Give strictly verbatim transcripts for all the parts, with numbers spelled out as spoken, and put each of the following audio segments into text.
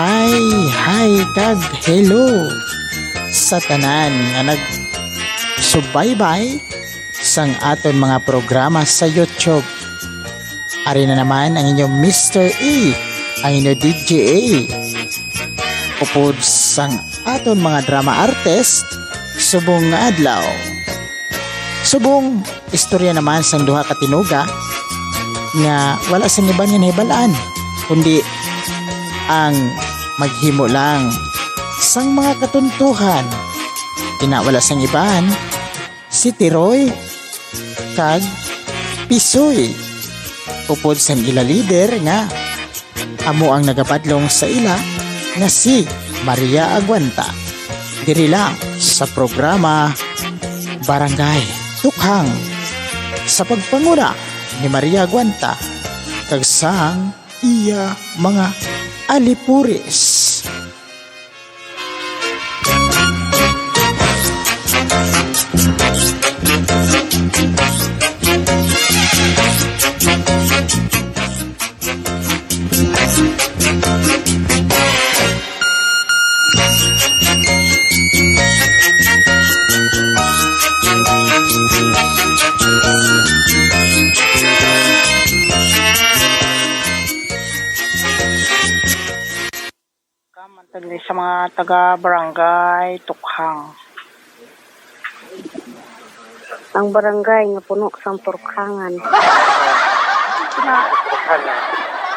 Hi, hi, kag hello sa tanan nga nagsubaybay sang aton mga programa sa YouTube. Ari na naman ang inyo Mister A, ang inyo D J A. Upod sang aton mga drama artist, subong nga adlaw. Subong istorya naman sang duha ka tinuga nga wala sang iban nga nahibalaan, kundi ang maghimo lang sang mga katuntuhan. Ina, wala sang iban, si Tiroy kag Pisoy, upod sang ila lider nga amo ang nagabadlong sa ila nga si Maria Aguanta. Diri lang sa programa Barangay Tukhang, sa pagpanguna ni Maria Aguanta kag sang iya mga alipuris. Kamantag ni sa mga taga barangay Tukhang. Ang barangay nga puno sang turkhangan. Gina-,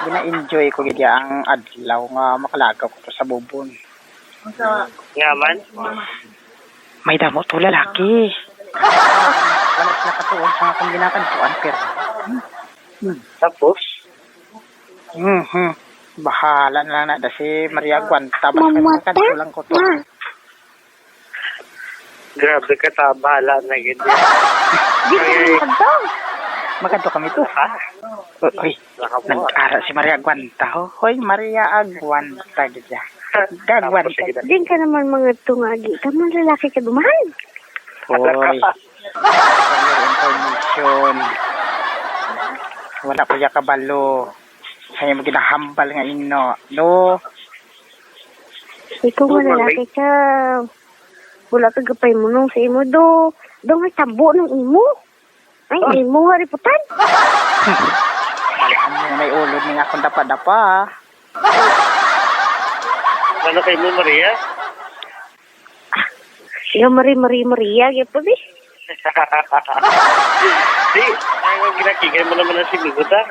gina-enjoy ko gid ang adlaw nga makalagaw ko sa bubon. Nga man? May damo to lalaki. Wala sila katuon sa akong ginakadtuan, pero, hmm. Tapos? Mhm. Bahala na lang na da si Maria Aguanta. Basta Mamata? Magkadto lang ko to. Ma. Grabe ka, ta, bahala na gid. Di ka Ay. Magkadto. Magkadto kami to. Ha? O-, oy, Nakabuhat. Nag-ara si Maria Aguanta, ho. Hoy, Maria Aguanta, gid ya. Gagwan. Tapos, sige na. Din ka naman mga tunga, di ka man lalaki ka duman. Hoy. For your information. Wala ko ya kabalo. Sa imo ginahambal nga ino, no? Ikaw nga Good morning. Lalaki ka. Wala ka gapay mo nung sa imo, do. Do nga sabo ng imo. Ay, ah. Imo nga riputan. Alam mo, may ulod ning akong dapa-dapa, ah. Ano kay mo, Maria? Nga Mari, Mari, Maria, gyapon, eh. Di, ang ginakigay mo naman ang sinigot, ah.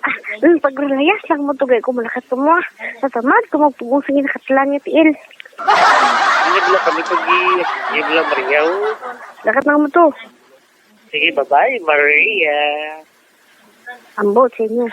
Ah, mm, pagrelayas lang mo, tugay ko malakat ko mo, ah. Natamad ko magpugong sa ginakatlang, eh, tiil. Hindi bala kami pag-i-, hindi bala Maria, oh. Lakat lang mo to. Sige, bye-bye, Maria. Ambot sa inyo.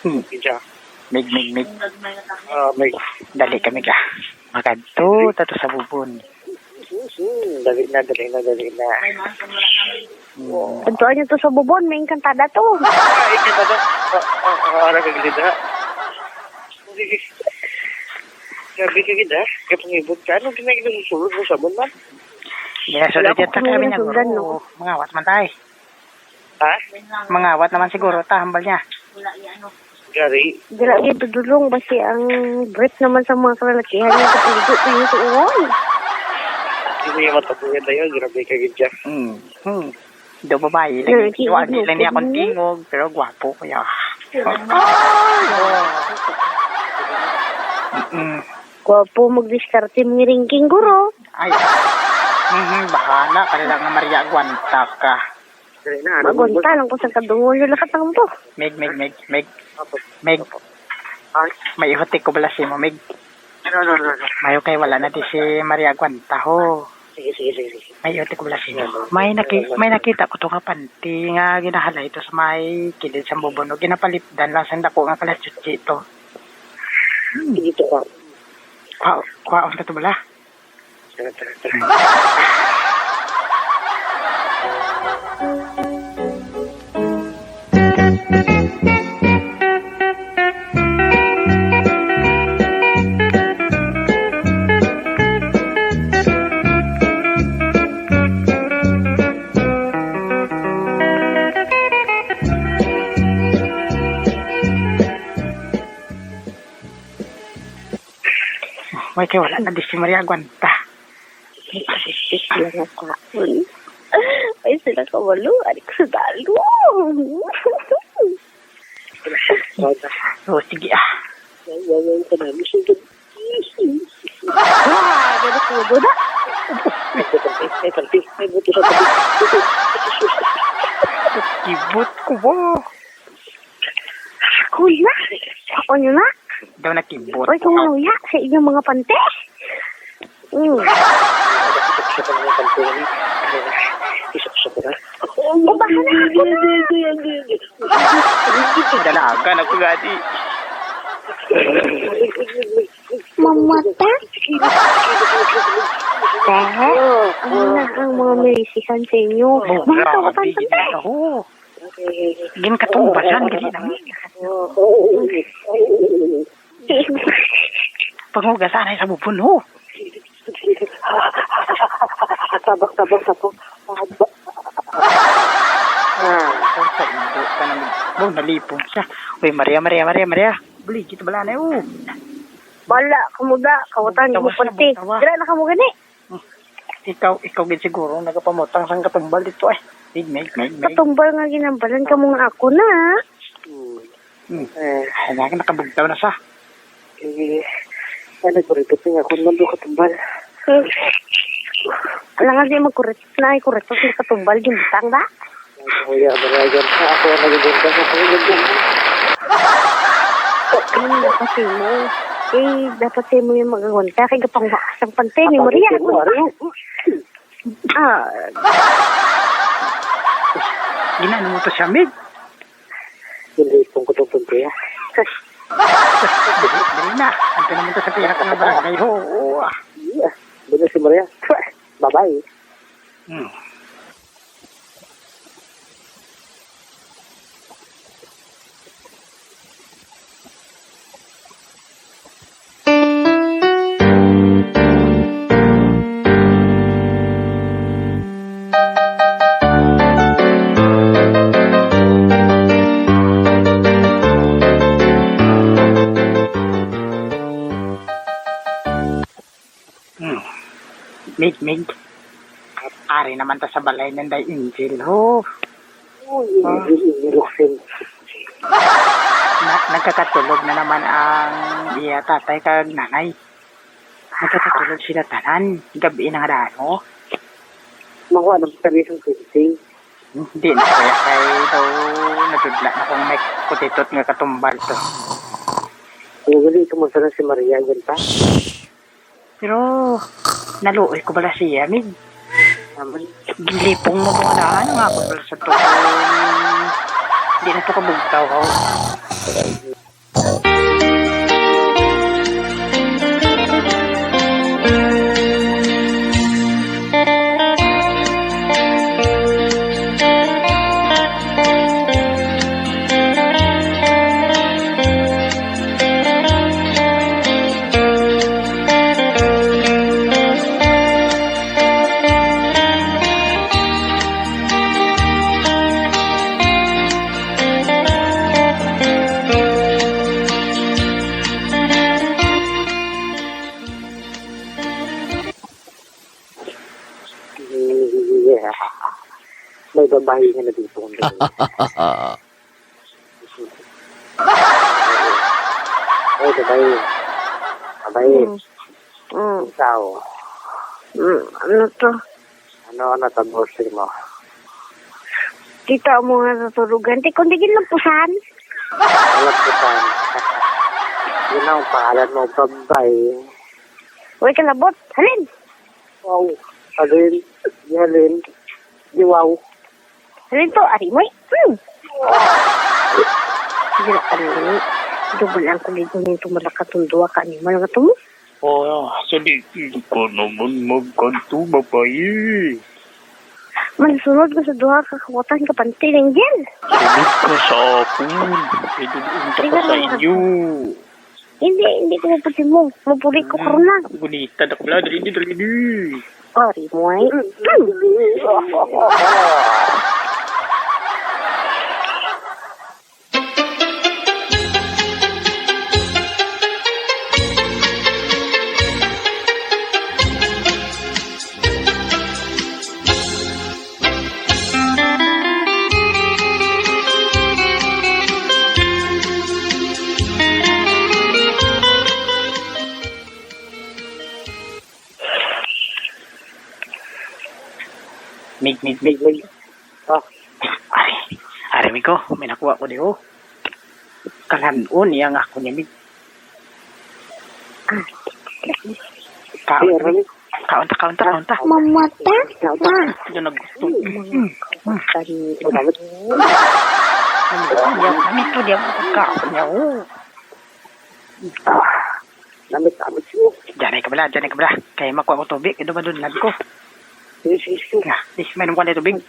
Hmm. Siya. Mig, mig, mig. Ah, mig. Dali ka, mig, ah. Makadto ta to sa bubon. Hmm, dali na, dali na, dali na. Hmm. Adtuan niyo to sa bubon, may engkantada to. Ay, ka ba? Ah, ah, ah, ara ka gid, ha? Grabe ka gid, ha? Kaya pangibot ka. Ano ginagawa mo sulod mo sa bubon, man? Ginasulod Wala yata ko kami na nagdulgan, guro. No? Mga awat man tayo. Ha? Mangawat naman siguro ta, hambal niya. Gari. Dira gyud dulong basi ang brief naman sa mga kalalakihan nga kapaligo kayo sa uwan. Hindi niya matapuyan tayo, grabe ka gid siya. Hmm. Hmm. Do babae, lagi, Hmm, do agi lang niya akong tingog, pero gwapo ko ya. Mm. Gwapo magdiskarte mga ringking guro. Ay. Mhm, bahala ka na lang nga Maria, agwanta ka. Dali na, ano, Magunta lang ko sa kadungol yung lakat ng to. Meg, Meg, Meg, Meg. Opo. Meg. Opo. Ay. May ihutik ko bala si mo, Meg. Ano, ano, ano, ano? Mayo kay wala na di si Maria Aguanta, ho. Sige, sige, sige, sige. May ihutik ko bala si mo. Ano, ano, May naki-, ano, ano? May nakita ko to nga panty nga ginahalay to sa may kilid sa bubunog. Ginapalipdan lang sa dako nga kalachuchi to. Hmm. Sige, to ka. Kwa-, kwaon ka to bala? Tara, tara, tara. May kay wala na di si Maria agwanta. Ay, asistis lang ang taon. Ay, sila kawalo. Ari ko sa dalo. Oh, sige ah. Yan, yan, yan, sa namin siya. Ah, ganun po, ganun. Ay, panty, ay, panty. Ay, buto sa panty. Kibot ko ba? Ako na. Ako na. Daw nakibot. Oy, kung luya sa inyong mga panty. Mm. Isok-isok ang mga panty niya. Isok-isok na. O, bahala ako na. Hindi, hindi, hindi, hindi. Dalagan ako gani. Mamata? Dahil, ano na ang mga merisihan sa inyo? Oh, mga grabe, kawatan, ginawa ko. Ginkatungbasan gani namin. Pangugasan ay sa bubon, ho. Tabak, tabak, tabak. Ah, sa indo ka naman. Oh, nalipong siya. Uy, Maria, Maria, Maria, Maria. Bali, kita bala na, oh. Bala, kamuda, kawatan mo panty. Tawa siya, tawa. Dira na kamo gani. Hmm. Ikaw, ikaw gid siguro nagapamutang sang katumbal dito eh. Mig, mig, mig, mig. Katumbal nga ginambalan kamo nga ako na. Hmm. Eh. Ay, nga, nakabugtaw na sa. Eh, ay, nagkuripot nga ako naman doon katumbal. Alam nga di magkuripot na, ay kuripot nga katumbal, gimbutang ba? Ay, kuya, barayan pa ako, nagugulta sa pangulog. Ano dapat sa'yo mo? Eh, dapat sa'yo mo yung mag-agwanta. Kay gapangwakas ang pantay ni Maria. Ako, Maria. Ah. Ginano mo to siya, Mig? Hindi, kung kutong pantay, ah. Dili, dili na. Anto naman to sa pihak nga barangay, ho. Oo, ah. Yeah. Dili si Maria. Bye-bye. Hmm. Hmm. Mig, mig. Ari naman ta sa balay ni Day Angel, ho. Uy, ah. Hindi, hindi, Roxanne. Na, nagkakatulog na naman ang iya tatay kag nanay. Nagkakatulog sila tanan. Gabi na nga daan, ho. Makuha ng kami sa fencing. Hindi na kaya kay daw nadudla na kung may kutitot nga katumbal to. Ang gali, kumusta na si Maria, yan pa? Pero naluoy ko bala siya, Mig. Naman. Ginlipong mo mga daan, nga ako bala sa to. Di na to kabugtaw, ho. May babae nga nagtipon. Ay, babae. Babae. Mm. Mm. Ikaw. Mm, ano to? Ano, ano to, boss mo? Kita mo nga natuturugan. Di, kundi ginlampusan. Ginlampusan. Yun ang pangalan mo, babae. Uy, kalabot. Halin. Wow. Halin. Halin. Di wow. Halin to, ari mo eh. Hmm. Sige na, ano, ano. Double ang kuligo nito, malakatundua ka animal nga to mo. Oh, sa di ka naman magkanto, babae. Masusunod ko sa duha ka kawatan ka panty, Angel. Sunod ka sa akon. Kay dudon ta ka sa inyo. Hindi, hindi ko mapuli mo. Mapuli ko karon lang. Gunita, dakla, dali, dali, dali. Ari mo ay. Mig, mig, mig, mig. Oh. Ari, ari, mig ko. May nakuha ko di, oh. Kalan-on niya nga ako niya, mig. Ah. Kaon, mig. Kaon ta, kaon ta, kaon ta. Mamata. Kaon ta. Ito na gusto. Mm. Kani, kani. Ano po niya? Ano po niya? Kaon niya, oh. Ah, namit-namit siya. Diyan ay kabala, diyan ay kabala. Kaya makuha ko tubig, ito madunlag ko. Sige, sige, sige. Nga, di, may nung kuha na tubig.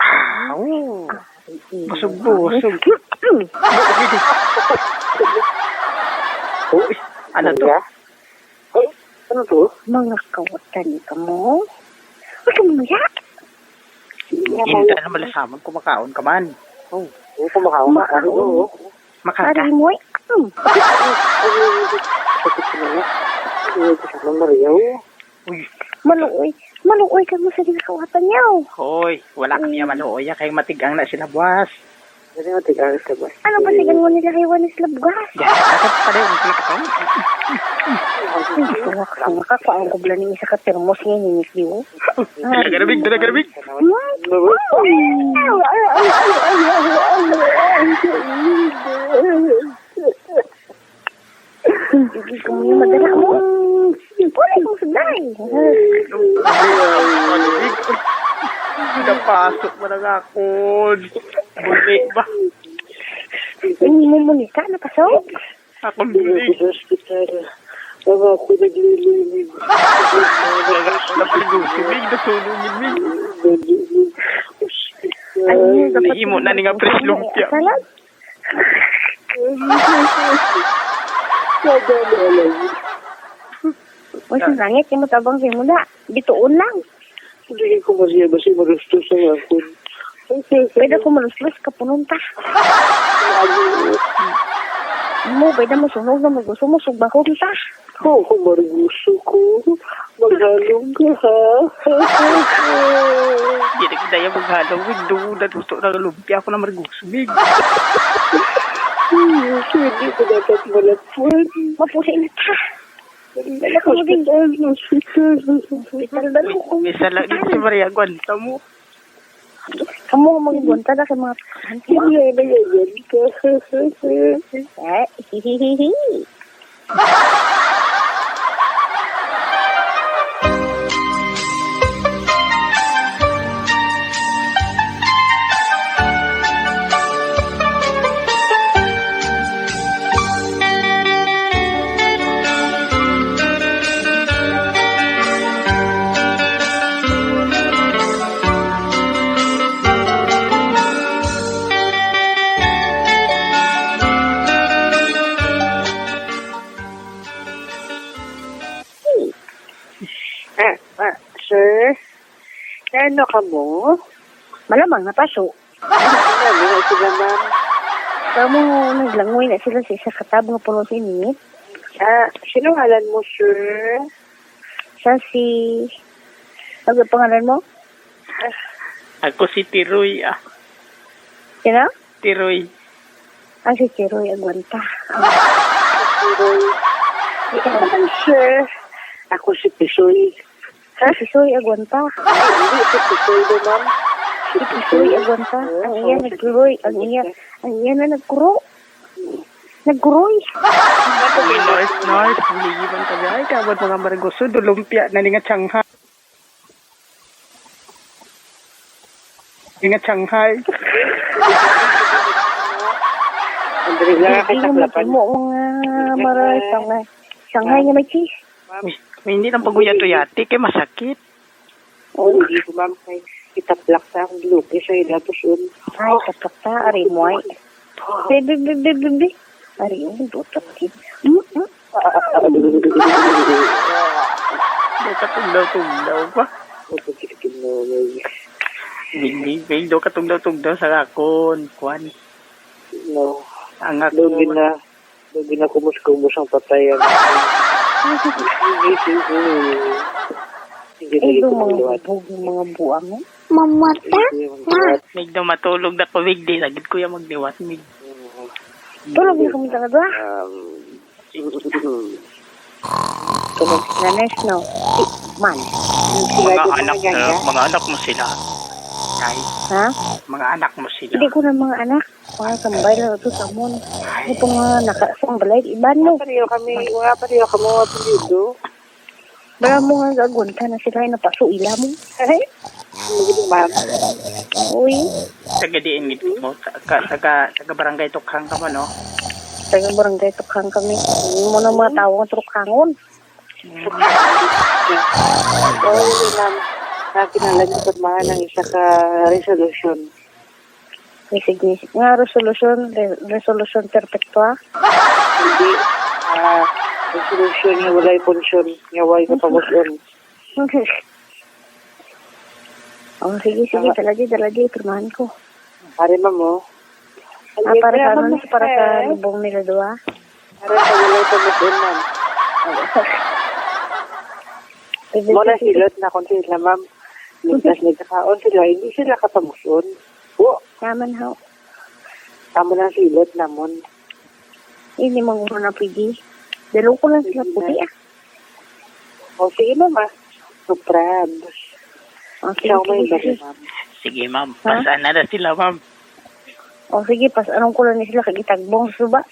Ah, oo. Busog-busog. Uy, ano to? Ay, ano to? Mga kawatan ka mo? Ano mo ya? Hindi na malasamon, kumakaon ka man. Oh. Oo, kumakaon ka. Kumakaon. Oo. Makaka. Ari mo, eh. Mm. Sakit ko na. Uy, kasama Maria, oh. Uy. Maluoy. Maluoy ka mo sa ginakawatan niya, oh. Hoy, wala kami maluoy, ah, kay matigang na sila buwas. Dali, matigang sila buwas. Ano ba, tigang mo nila kay Juanes Labgas? Ya, dapat pa rin, ang pinapakaon. Ay, suwak, suwak ako. Ang kubla ni isa ka termos niya, ninit, di, oh. Dala ka, Rabig, dala ka, Rabig. Hindi ko mo madala mo. Puli mo sa day. Napasok mo na nga ako. Buli ba? Hindi mo muli ka, napasok? Ako, Ako sa ospital. Ang ako naglililig. Nasunog, nasunog, Min. Naglililig. Ospital. Ay, dapat Nahimo na ni nga pres lumpia. Asalan? Wala na lang. Uy, sa langit, yung matabang sa imo na. Bituon lang. Hindi ko masaya, basi malustos sa yakon. Pwede ko malustos, kapunon ta. Ano? Mo, pwede mo sunog na magusto mo, sugbakon ta. Oo, mariguso ko. Maghalong ka, ha? Hindi na kita yung maghalong. Hindi na gusto na lumpia ako na mariguso, Mig. Hindi ko dapat malapwan. Mapusi na ta. Dala ko mo din. Hospital, hospital. Hospital, dala ko. May sala din si Maria, gwanta mo. Kamo, magwanta na kay mga Hindi na yan ka. Eh, hihihihi. Ah, ah, sir, ano ka mo? Malamang na paso. Ano na sila, ma'am? Kamo, naglangoy na sila sa isa ka tub nga puno sa init. Ah, sino ngalan mo, sir? Sa si, ano ang pangalan mo? Ako si Tiroy, ah. Sino? Tiroy. Ah, si Tiroy, agwanta. Tiroy. Ikaw naman, sir. Ako si Pisoy. Ha? Si Pisoy, agwanta. Ay, hindi, si Pisoy, no, ma'am. Si Pisoy, agwanta. Ang iya, nagkuroy. Ang iya, ang iya na nagkuro. Nagkuroy. Uy, nurse, nurse, buligiban ka dyan. Ay, kabot mga mariguso, dulumpia na ni nga Shanghai. Ni nga Shanghai. Andri lang Hindi ka mo saklapan. Mo mga maray, Shanghai. Shanghai nga may cheese. Uy, hindi lang pag-uyat-uyati, kay masakit. Oh, hindi ko, ma'am, kay itaplak sa ang bloke sa ila, tapos, um, Ay, taplak ta, ari mo ay. Baby, baby, baby. Ari, oh, dutot kid. Mm, mm. Do ka tugnaw-tugnaw pa. Hindi, hindi, do ka tugnaw-tugnaw sa akon. Kuan. No. Ang Lugi akon. Na. Lugi na kumus-kumus ang patay. Ang Sige, sige, Ay, sige, do mga liwat. Bubog ng mga buang, eh. Mamata? Sige, sige, liwat. Mig, do matulog na ko, Mig. Di lagid ko yung magliwat, Mig. Tulog na kami talaga. Um, Tulog na, Nes, no? Si, man. Mga anak, mga anak mo sila. Nay. Ha? Mga anak mo sila. Hindi ko na mga anak. Mga kambal na ito, samon. Ito nga nakasambalay, iban mo. Pareho kami, mga pareho kami, mga apelyido. Bala mo nga gagwanta na sila, ay napasuila mo. Ay, hindi, ma'am. Uy. Taga diin gid mo? Taga, taga, taga barangay Tukhang ka mo, no? Taga barangay Tukhang kami. Mo na mga tawag ang Tukhangon. Oo, ma'am. Nakinahanglan ko pa mga ng isa ka resolution. Ay, sige. Nga resolution, re-, resolution perpetua? Hindi. Ah, resolution nga walay punsyon, nga walay kapamuson. Oh, sige, sige. Tama. Dala di, dala di. Pirmahan ko. Pare, ma'am, oh. Ah, para sa ano? Para sa lubong nila duha? Para sa walay pamuson, ma'am. Mo na silot na kung sila, ma'am. Mintas nagkakaon sila, hindi sila kapamuson. Wo. Naman, ho. Amo lang silot namon. Hindi man ko na pwede. Dalo ko lang sila puti, ah. O, sige, ma'am, ah. No problem. O, sige, Ikaw may sige, balik, sige. Ma'am. Sige, ma'am. Ha? Pasaan na na sila, ma'am? O, sige, pas-anon ko lang ni sila kag itagbong sa suba.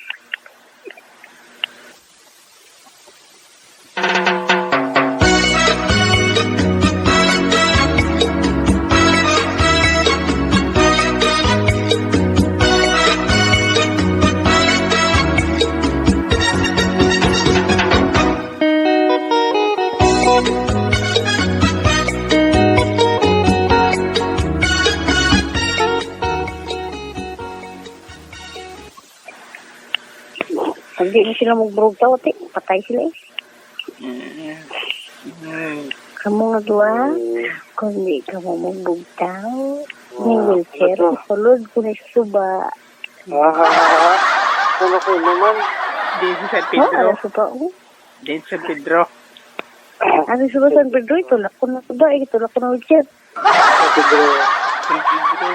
Pag di na sila magburugtaw, ate, patay sila eh. Mm. Mm. Kamo nga duha, kung di kamo magbugtaw, ni wheelchair, sulod ko ni suba. Ah, ano ko naman? Di si San Pedro. Oh, ala suba, oh. Di si San Pedro. Ano suba San Pedro, itulak ko na suba, eh, itulak ko na wheelchair. San Pedro. San Pedro.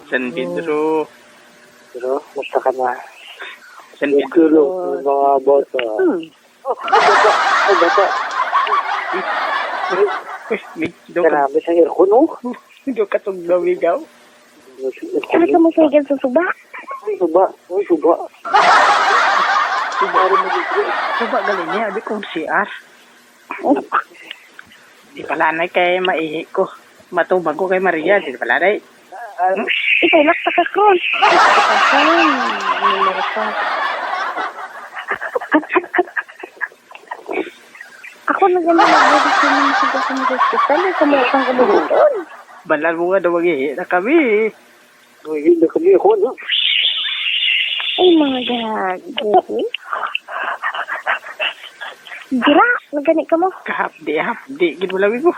San Pedro. Pero, musta ka na? San Pedro. Yung tulog ng mga bata. Hmm. Oh, ay, bata. Ay, bata. Uy, may, do ka, Grabe sa aircon, oh. Do ka tugnaw, ikaw? Ano ka mo sa igan sa suba? Ay, suba. Ay, suba. Suba. Suba galing niya. Abi kong C R. Di pala na kay maihi ko. Matubag ko kay Maria, di pala na. Ikaw, lakta ka, Kron. Lakta ka, Kron. Ako na gani nagbalik sa mga sa mga hospital, sa mga pangkabuhiton. Balal mo nga daw mag-ihi na kami. Uy, hindi kami ako, no? Ay, mga gago. Dira, nagani ka mo. Kahapdi, hapdi, gid wala ko.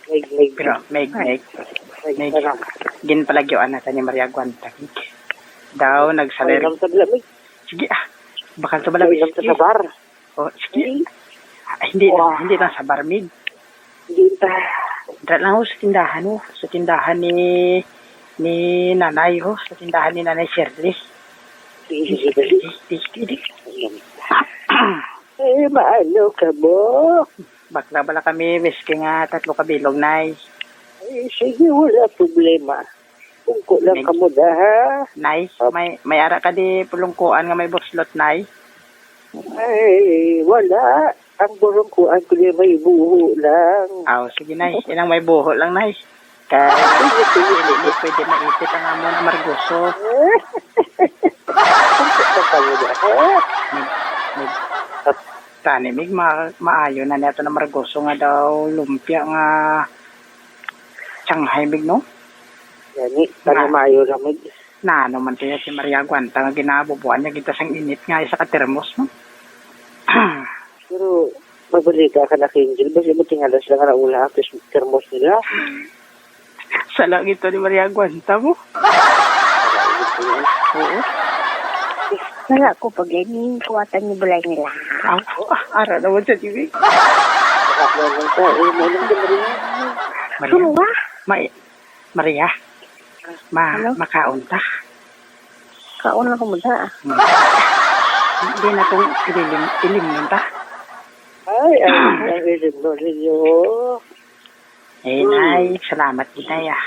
Meg, Meg, Pero, Meg, Meg, Meg, Meg, pero, ginpalagyo ana ta ni Maria Guantag. Daw, nagsalir. Ay, lang sa dila, Meg. Sige, ah. Bakal to bala, Ay, lang sa sige. Bar. Oh, sige. Ay, hindi lang, hindi lang sa bar, Mig. Hindi pa. Dra lang ho sa tindahan, oh. Sa tindahan ni, ni Nanay, oh. Sa tindahan ni Nanay Shirley. Sige, sige, sige. Sige, sige, sige. Eh, maano ka mo? Bakla bala kami, miski nga tatlo ka bilog, Nay. Ay, sige, wala problema. Bungko lang May kamo da, ha? Nay, Opo. may, may ara ka di pulungkuan nga may buslot, Nay? Ay, wala. Ang burungkuan ko niya may buho lang. Aw, sige, Nay. Inang may buho lang, Nay. Kay, dili ni pwede maipit ang amon amargoso. Ang kapal mo ba? Mig, mig, tani, mig, ma-, maayo na niya ito na amargoso nga daw lumpia nga Shanghai, mig, no? Gani, tani, maayo lang, mig. Nano man kaya si Maria Aguanta nga ginabubuan niya kita sang init nga isa ka termos, no? Pero mabalita ka na, Angel, basi mo tingala sila nga naula ang termos nila. Sa langit to ni Maria Aguanta mo. Oo. Wala ko pag-ining kuwatan ni balay nila. Aw, ara naman sa T V. Baka naman ka, eh, may nang Maria. Maria? Sino nga? May, Maria, ma-, Ano? makaon ta. Kaon na ko muna, ah. Hmm. Hindi na itong ililim, ilimnon ta. Ay, ay, ang ilimnon ninyo. Eh, Hmm. Nay, salamat gid, Nay, ah.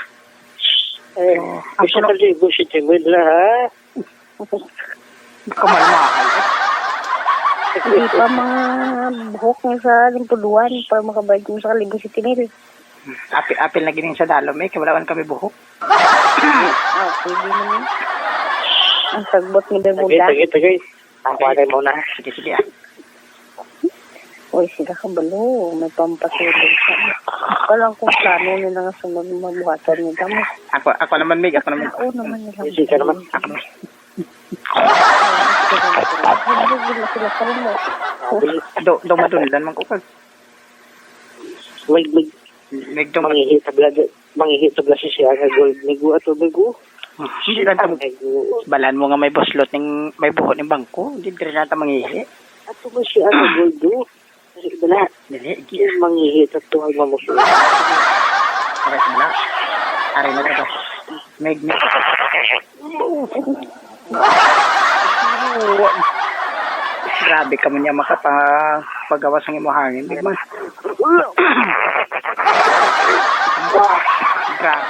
Eh, Oh, isa ako ka libo si Timil na, ha? Kamalmahal, eh. Hindi pa mga buhok nga sa limpuduan para makabayad mo sa kalibo si Timil. Apil, apil lagi ning sa dalom, eh, kay wala man kami buhok. Ah, pwede naman. Ang sagbot ni Tagay, Bermuda. Tagay, tagay. Ang kuwanay mo na. Sige, sige, ah. Uy, sila kabalo. May pampatulog sa. Wala akong plano nila nga sunod mabuhatan nila mo. Ako, ako naman, Mig. Ako naman. Oo naman nila. Sige ka naman. Ako naman. Hindi, hindi na sila sa mo. Do, do, madunlan man ko kag. May, may, Mig, do, mag- Mangihi tabla, mangihi tabla si siya nga gold. Migo ato, migo. Hmm, hindi lang ta, Migo. Balan mo nga may buslot ning, may buho ning bangko. Hindi, diri lang ta mangihi. Ato mo siya nga gold, do. Dali, dala. Dali, igi. Mangihi ta to ang mamuslo. Aray, wala. Aray na to. Mig, mig. Grabe ka man niya makapagawas ng imo hangin, Mig man. Gra-,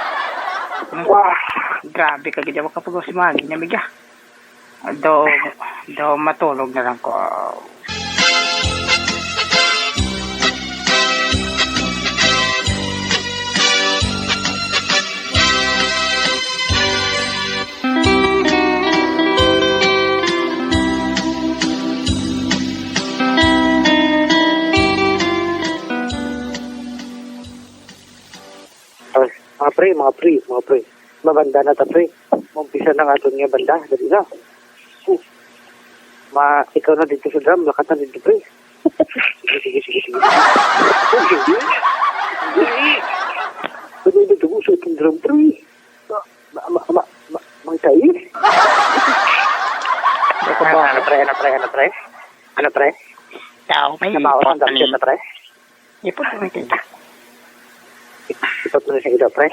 grabe ka gid makapagawas ng hangin niya, Mig, ah. Daw, daw matulog na lang ko. Ay, mga pre, mga pre, mga pre. Mabanda na ta, pre. Maumpisa na nga aton nga banda. Dali na. Oh. Ma, ikaw na dito sa drum, lakat na dito, pre. Sige, sige, sige, sige. Oh, sige. Sige. Pwede dito mo sa itong drum, pre. Ma, ma, ma, ma, Mang Taif? Ano ka ba? Ano, pre? Ano, pre? Ano, pre? Ano, pre? Tao, may Nabawas ang ipot, gamit ano? Na, pre? Ipot mo kita. Ipot mo na sa ila, pre.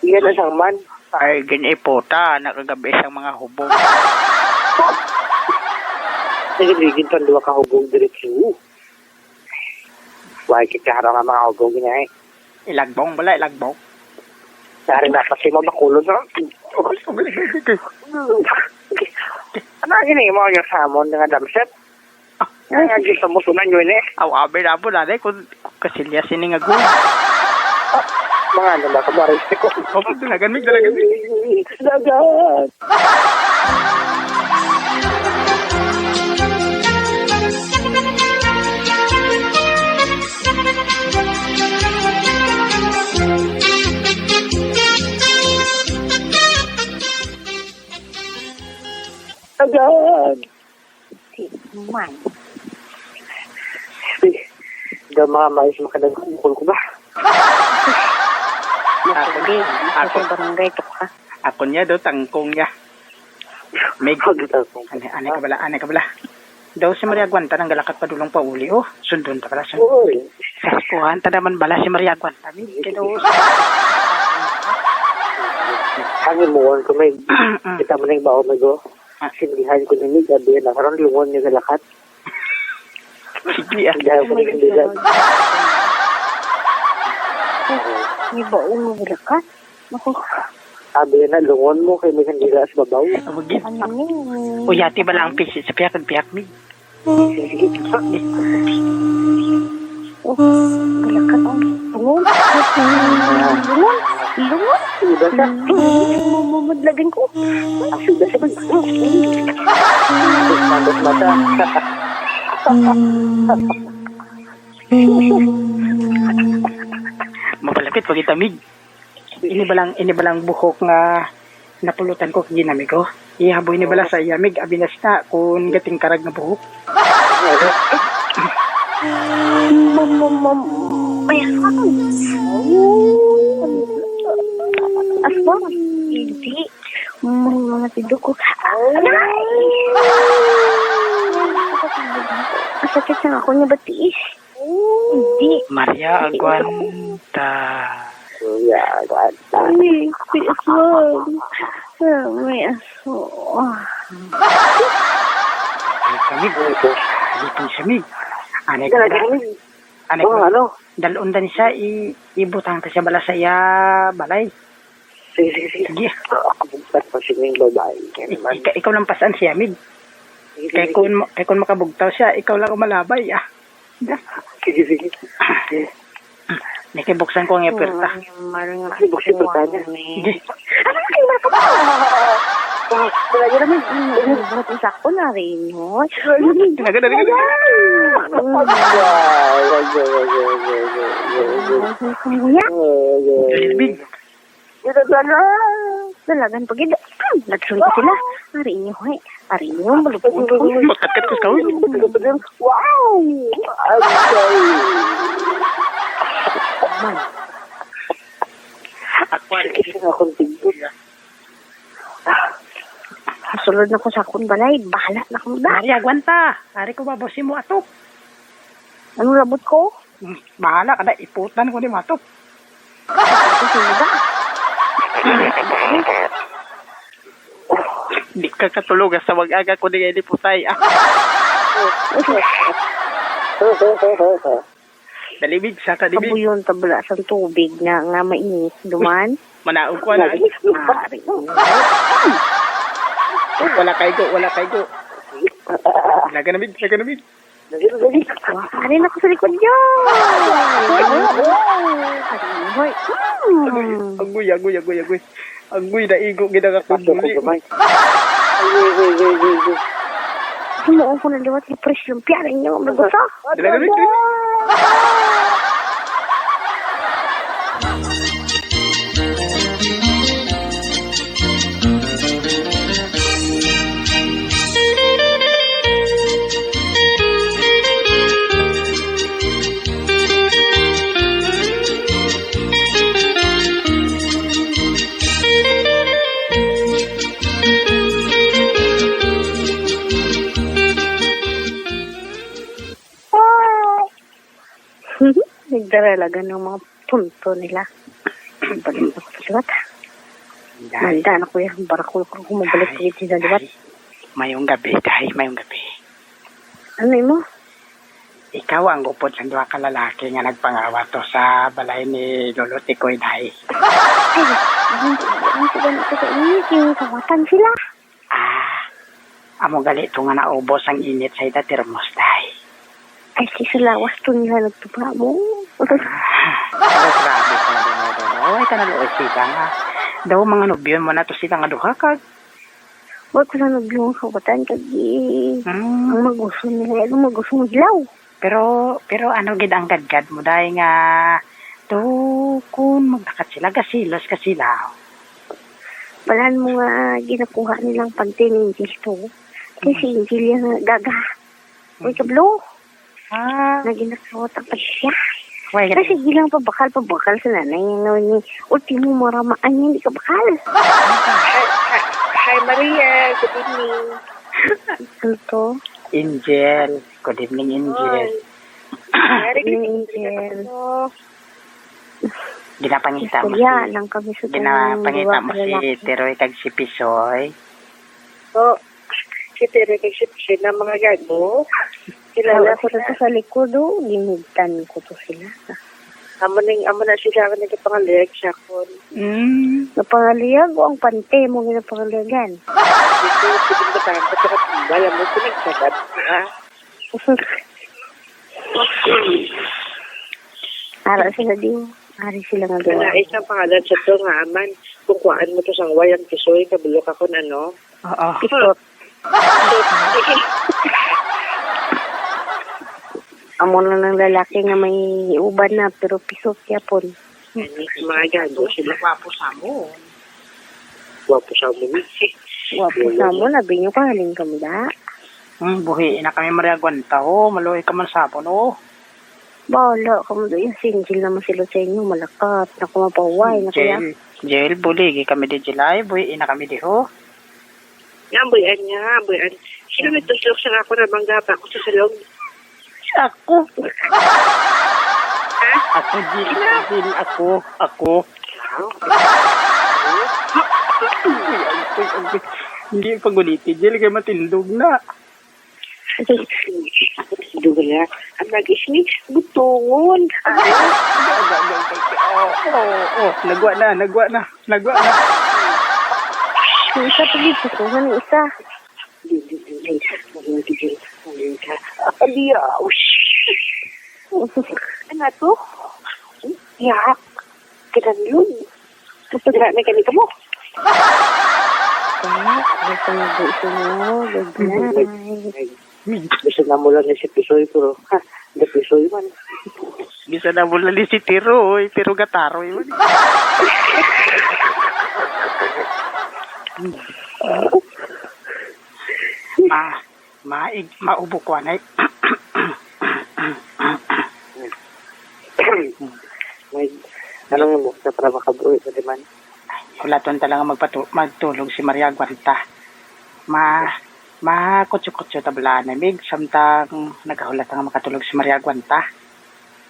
Iyan na sang man. Ay, gin-iputa, nakagabi sang mga hubog. Nagligid pa duha ka hubog diretso. Why, kita harang ang mga hubog niya, eh. Ilagbong, wala, ilagbong. Dari na, pati mo makulod, no? Ano ang ini mo yung samon nga damset? Ah. Nga nga, gusto mo sunan yun, eh. Aw, abi na po, nanay, kung, kung kasilya sini nga gul. Mga ano ba, kabaris ko. Opo, dalagan, Mig, dalagan, Mig. Dagan. Dagan. Si man. Eh, daw mga mais makadagkon, bukol ko ba? Ako, Hindi, ako. Sa barangay to ka. Ako niya do, tangkong niya. Mig. Huwag ito. Ani, ani ka bala, ani ka bala. Daw si Maria Aguanta nang galakat padulong pa uli, oh. Sundon ta pala, sundon. Uy. Sa eskuhan, ta naman bala si Maria Aguanta, Mig. Kaya daw, Ang imuon ko, may Mm. kita mo na yung baon, may go. Ah. Sindihan ko ni Mig, sabi na, karon lungon niya sa lakat. Sige, ah. Sindihan ko ni Mig, sindihan. May baong nga bulakat. Naku. Abi na, lungon mo kay may kandila sa babaw. Awagin. Ano ni? Uyati ba lang ang pisi sa pihak, ang pihak, mi? Sige, sige. Oh, bulakat ang lungon. Lungon. Lungon. Sige ba sa? Mumudlagan ko. Sige ba sa? Mata. Mapalapit pag itamig. Ini balang, ini balang buhok nga napulutan ko kag ginamigo. Ihaboy ni bala sa iyamig, abi na sina kun gatingkarag nga buhok. Mam-, mam-, mam-, may aswang. Aswang? Hindi. May mga tindog ko. Aray! Masakit sa ako niya batiis. Hindi. Maria Aguanta. Maria Aguanta. Ay, may aswang. Ah, may aso. Ah. Ay, kami. Halipon siya, mi. Anay ko Talaga, da-, mi. Anay ko. Oh, ano? Dalon dan siya, i-, ibutang ta siya bala sa iya balay. Sige, sige, sige. Sige. Ako, bugtat pa siya ng babae. Kaya Ik-, naman. ika-, ikaw lang pasan siya, mi. Sige, Kay sige, kung sige. ma-, kay kung makabugtaw siya, ikaw lang umalabay, ah. Sige, sige. Sige. Nakibuksan ko ang ipirta. Sige, buksan ko ang ipirta niya. Hindi. Ano na kayo, mga kapatid? Ah, wala yun naman. Ano, ano, ano, ano, sakto na rin, no? Dali, dali, dali. Ay, ay, ay, ay, ay, ay, ay, ay, ay. Ay, ay, ay. Dali, Big. Dalagan pa gid. Nagsun ko sila. Ari inyo, hoy. Ari inyo, malupon ko. Magkatkat ko sa kawin. Wow! Agay! Man. Ako, ari. Sige, akong tigdo. Sulod na ko sa akong balay. Bahala na akong da. Ari, agwanta. Ari ko babaw si mo ato. Ano labot ko? Hmm, bahala ka na, iputan ko ni Mato. Ito sila. Di ka katulog sa mag-aga ko di kayo ni Putay, ah. Dali, Big, sa ka, di, Big. Kabuyon ta bala sa tubig na nga mainit, duman. Manaog ko, ana. Ari. Wala kay go, wala kay go. Laga na, Big, laga na, Big. Ari na ko sa likod niyo. Hoy. Mm. Agoy, agoy, agoy, agoy. Agoy, naigo gid ang akong Sakto ko buli. Gamay. Agoy, agoy, agoy, agoy, agoy. Himuon ko na liwat ni Pres yung piyara niyo. Magusto? Dala, dala, dala. Nagdaralagan ng mga punto nila. Balik na ko sa liwat. Day. Manda na, kuya. Barakol ko kung mabalik Day, ko dito sa liwat. Day. Mayong gabi, Day. Mayong gabi. Ano mo? Ikaw ang gupod sa duha ka lalaki nga nagpangawa to sa balay ni Lolo Tikoy, Day. Ay, ang, ang siya nito sa inyo, yung sawatan sila. Ah, amo gali to nga naubos ang init sa ida termos, Day. Ay, si sa lawas to nila nagtupa mo. Ah, pero grabe ka na din, Day. Oy, ka naluoy sila nga. Daw mga nobyon mo na to sila nga duha, kag. Wa ko na nobyon sa kawatan, kag, eh, Hmm. ang magusto nila, ang magusto ng hilaw. Pero, pero ano gid ang gadgad mo, Day, nga to kun maglakat sila, gasilos ka sila. Balaan mo nga ginakuha nilang panty ni Angel to. Kay si Angel yung gaga. Uy, kablo. Ah. Na ginakawat ang siya. Why, Kasi gid lang pabakal, pabakal sa nanay, no, ni ultimo maramaan niya, hindi ka bakal. Hi, hi, hi, Maria. Good evening. Ano to? Angel. Good evening, Angel. Oy. Merry Good evening, Christmas, Angel. Ano? Ginapangita mo Istorya si, lang kami sa ginapangita duwa mo ka si lalaki. Teroy kag si Pisoy. Oh, si Teroy kag si Pisoy na mga gago. Kilala Kilala ko ko na na. To sa likod, oh. Ginugtan ko to sila. Amo ning, amo na sila ang nagapangaliag sa akon. Mm. Napangaliyag o ang pante mo ginapangaliagan? Dito, sige, batahan ko sa katumbal, amo pinagsalat ko, ha? Ara sila di. Ari sila nga gawa. Wala, isang pangalan sa to nga aman. Kung kuhaan mo to sang way ang tisoy, kabalo ka kung ano. Oo. Pisot. Amo na ng lalaki nga may uban na, pero pisot yapon. Mga gago sila. Gwapo sa mo. Gwapo sa mo ni. Gwapo sa mo, labi nyo kahaling kamo da. Hmm, buhi na kami mariagwanta, oh. Maluoy ka man sa mo, no? Bahala kamo da. Yung single naman sila sa inyo, malakat. Naku, mapaway na kaya. Jail, jail, buligi kami di, jail. Ay, buhi na kami di, ho. Nga, buhian niya, buhian. Sino nagtuslok sa ako na bangga pa ako sa salong? Ako. Ha? Ako, Jill, Jill, ako, ako. Ay, ay, ay, ay. Hindi pa guniti, Jill, kay matindog na. Matindog na. Ang nag-isni, butungon. Ay, ay, ay, ay, ay. Oh, oh, oh, nagwa na, nagwa na. Nagwa na. Yung isa, pag-ipusuhan yung isa. Dili, dili, dili, dili, dili. Aliya, ush. Ano to? Yak. Kinanlon. Gusto na na gani ka mo? Kaya, gusto mo, gusto mo. Good night. Gusto na mo lang ni si Pisoy, pero, ha, the Pisoy man. Bisan na mo lang ni si Tiro, oy, pero gataroy man. Ma, ma, ig-, maubo ko, anay. May, ano mo, sa para makabuhi ka, di man? Hulaton ta lang ang magpatu-, magtulog si Maria Aguanta. Ma, makutso-kutso ta bala na, Mig, samtang nagahulat nga makatulog si Maria Aguanta.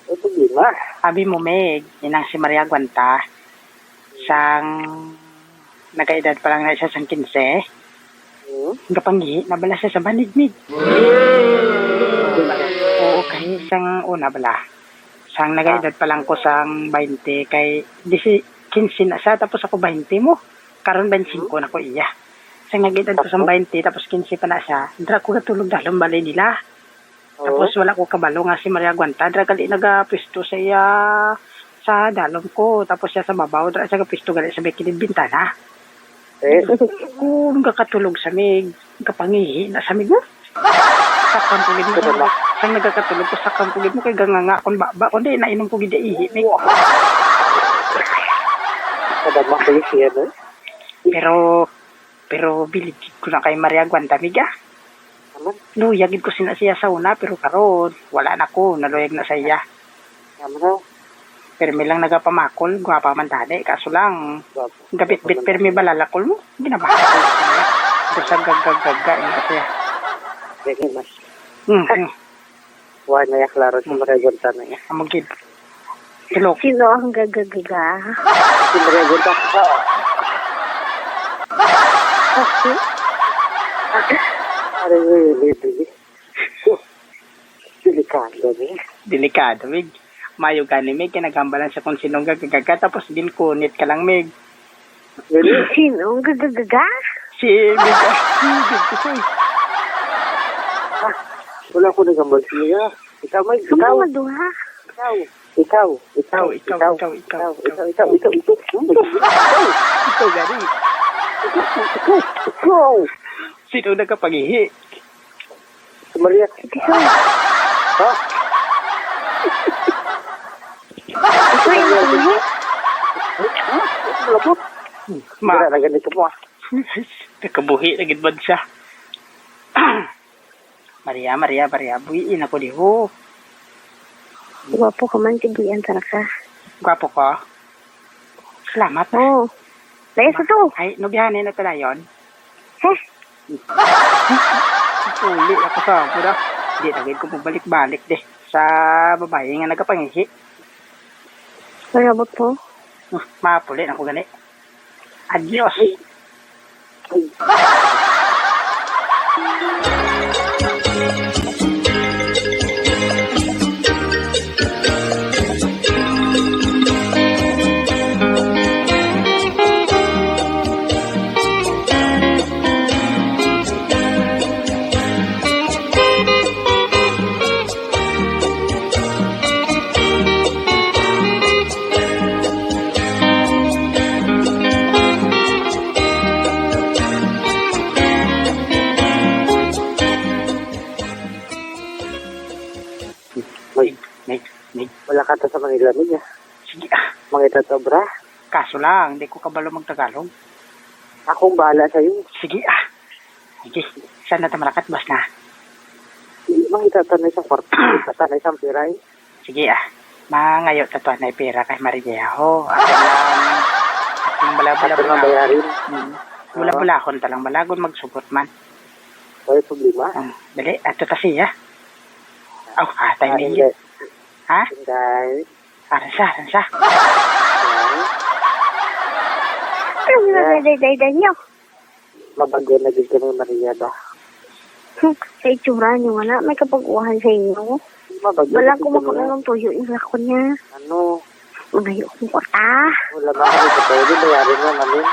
May problema. Abi mo, Mig, inang si Maria Aguanta, sang nagaedad pa lang na siya sang kinse, Hmm? gapangihi na bala siya sa banig, Mig. Oo, kay sang una bala, sang nagaedad pa lang ko sang bainte, kay disi, kinse na siya, tapos ako bainte mo. Karon, baintsingko na ko iya. Sang nag-edad ko sang bainte, tapos kinse pa na siya, dira ko gatulog dalom balay nila. Oo. Tapos wala ko kabalo nga si Maria Aguanta, dira gali nagapwesto sa iya, sa dalom ko. Tapos siya sa babaw, dira siya gapwesto gali sa may kilid bintana. Eh? Kung gakatulog sa mig, gapangihi na sa mig, oh. Sakam ko gid mo. Ano ba? Sang nagakatulog ko, sakam ko gid mo, kay ganganga akon baba, kundi nainom ko gid ihi, Mig. Wow. Kadama ko yung siya, no? Pero, pero bilib gid ko na kay Maria Aguanta, Mig, ah. Aman? Luyag gid ko sina siya sa una, pero karon, wala na ko, naluyag na sa iya. Aman, oh. Pirmi lang nagapamakol, gwapa man tani, kaso lang, Gwapa. gabitbit pirmi balalakol mo, ginabakol ko sa iya. Basta gagagaga, ina siya. Sige, mas. Hmm, hmm. Wa na ya, klaro si Maria Aguanta na ya. Amo gid. Tulog. Sino ang gagagaga? Si Maria Aguanta. Aray, aray, aray, aray. Delikado, ni. Delikado, Mig. Mayo gani, Mig, kay naghambalan siya kung sino ang gagagaga, tapos ginkunit ka lang, Mig. Dili. Sino ang gagagaga? Si Mig, ah, si Mig, si Soy. Ah, wala ko nagambal sa iya. Ikaw, May, Ang ikaw. mga duha. Ikaw. Ikaw, ikaw, Ikaw, ikaw, ikaw, ikaw, ikaw, ikaw, ikaw, ikaw, ikaw. Ikaw gani. Ikaw, ikaw, ikaw. Sino nagkapangihi? Si Maria. Ikaw. Ha? Ikaw yung nagkapangihi? Ha? Wala po. Ma. Wala na ganito po, ah. Nakabuhi na gid man siya. Maria, Maria, Maria, buhiin ako diho. Gwapo ka man, kay buhian ta na ka. Gwapo ko? Salamat, ah. Oo. Dahil sa to. Ay, nubihanay na ta dayon. Heh? Uli ako sa amo na. Di na gid ko mabalik-balik di sa babayi nga nagapangihi. Parabot mo? Hmm, mapuli na ko gani. Adios. Ato sa Manila, Mig, ah. Sige, ah. Mangita ta, bra. Kaso lang, di ko kabalo mag-Tagalog. Akong bahala sa'yo. Sige, ah. Sige. Saan na ta malakat, bas na? Di, mangita ta na isang kwarto. Mangita ta na isang piray. Sige, ah. Mangayo ta to, anay pera kay Maria, ho. Ako lang, ako lang bala-bala. Ato na bayarin. Mm. Ah. Bula-bulahon ta lang, balagon magsugot man. Wala problema. Mm. Dali, ato ta siya. Oh, atay Ah, na hindi. yun. Ha? Hindi. Aran sa, aran sa. Ano na Yeah. dayday nyo? Mabago na gid kami, Maria, ba? Hmm, sa itsura nyo, wala may kabaguhan sa inyo. Mabago Wala na ko gid kami. Makaunong tuyo yung lako niya. Ano? Magayo akong kwarta. Wala ba kami sa pwede? Bayarin na namin.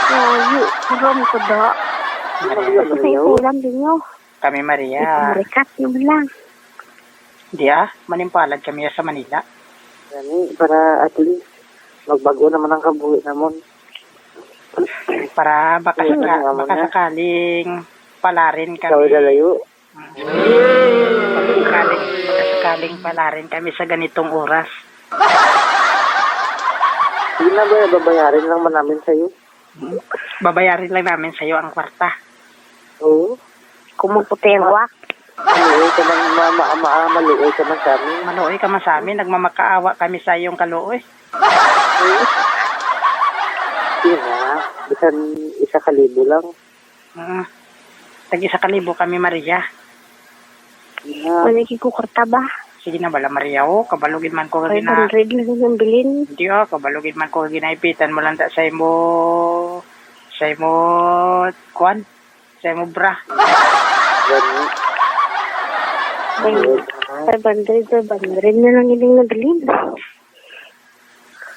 Tuyo, haram ko da. Maria. Sa ikulang din nyo. Kami, Maria. Ito, marikat nyo man lang. Di ah, manimpalad kami sa Manila. Gani, para at least, magbago naman ang kabuhi namon. Para baka Ayun, saka-, ano naman baka na. sakaling palarin Ikaw kami. lalayo. Mm. Baka sakaling, baka sakaling palarin kami sa ganitong oras. Sige na ba, babayarin lang man namin sa'yo. Mm. Babayarin lang namin sa'yo ang kwarta. Oo. Kung magputi ang wak. Maluoy ka man, ma-, ma-, ma-, maluoy ka man sa amin. Maluoy ka man sa amin, nagmamakaawa kami sa iyong kaluoy. Yun na, bisan isa ka libo lang. Ah, tag isa ka libo kami, Maria. Yun na. Wala gid ko kwarta ba? Sige na bala, Maria, oh, kabalugin man ko kagina. Five hundred na lang ang bilin. Hindi, oh, kabalugin man ko, ginaipitan mo lang ta sa imo, sa imo, kuan? Sa imo bra. Gani. Ay, Ayun, ah. five hundred, five hundred na lang ining nabilin.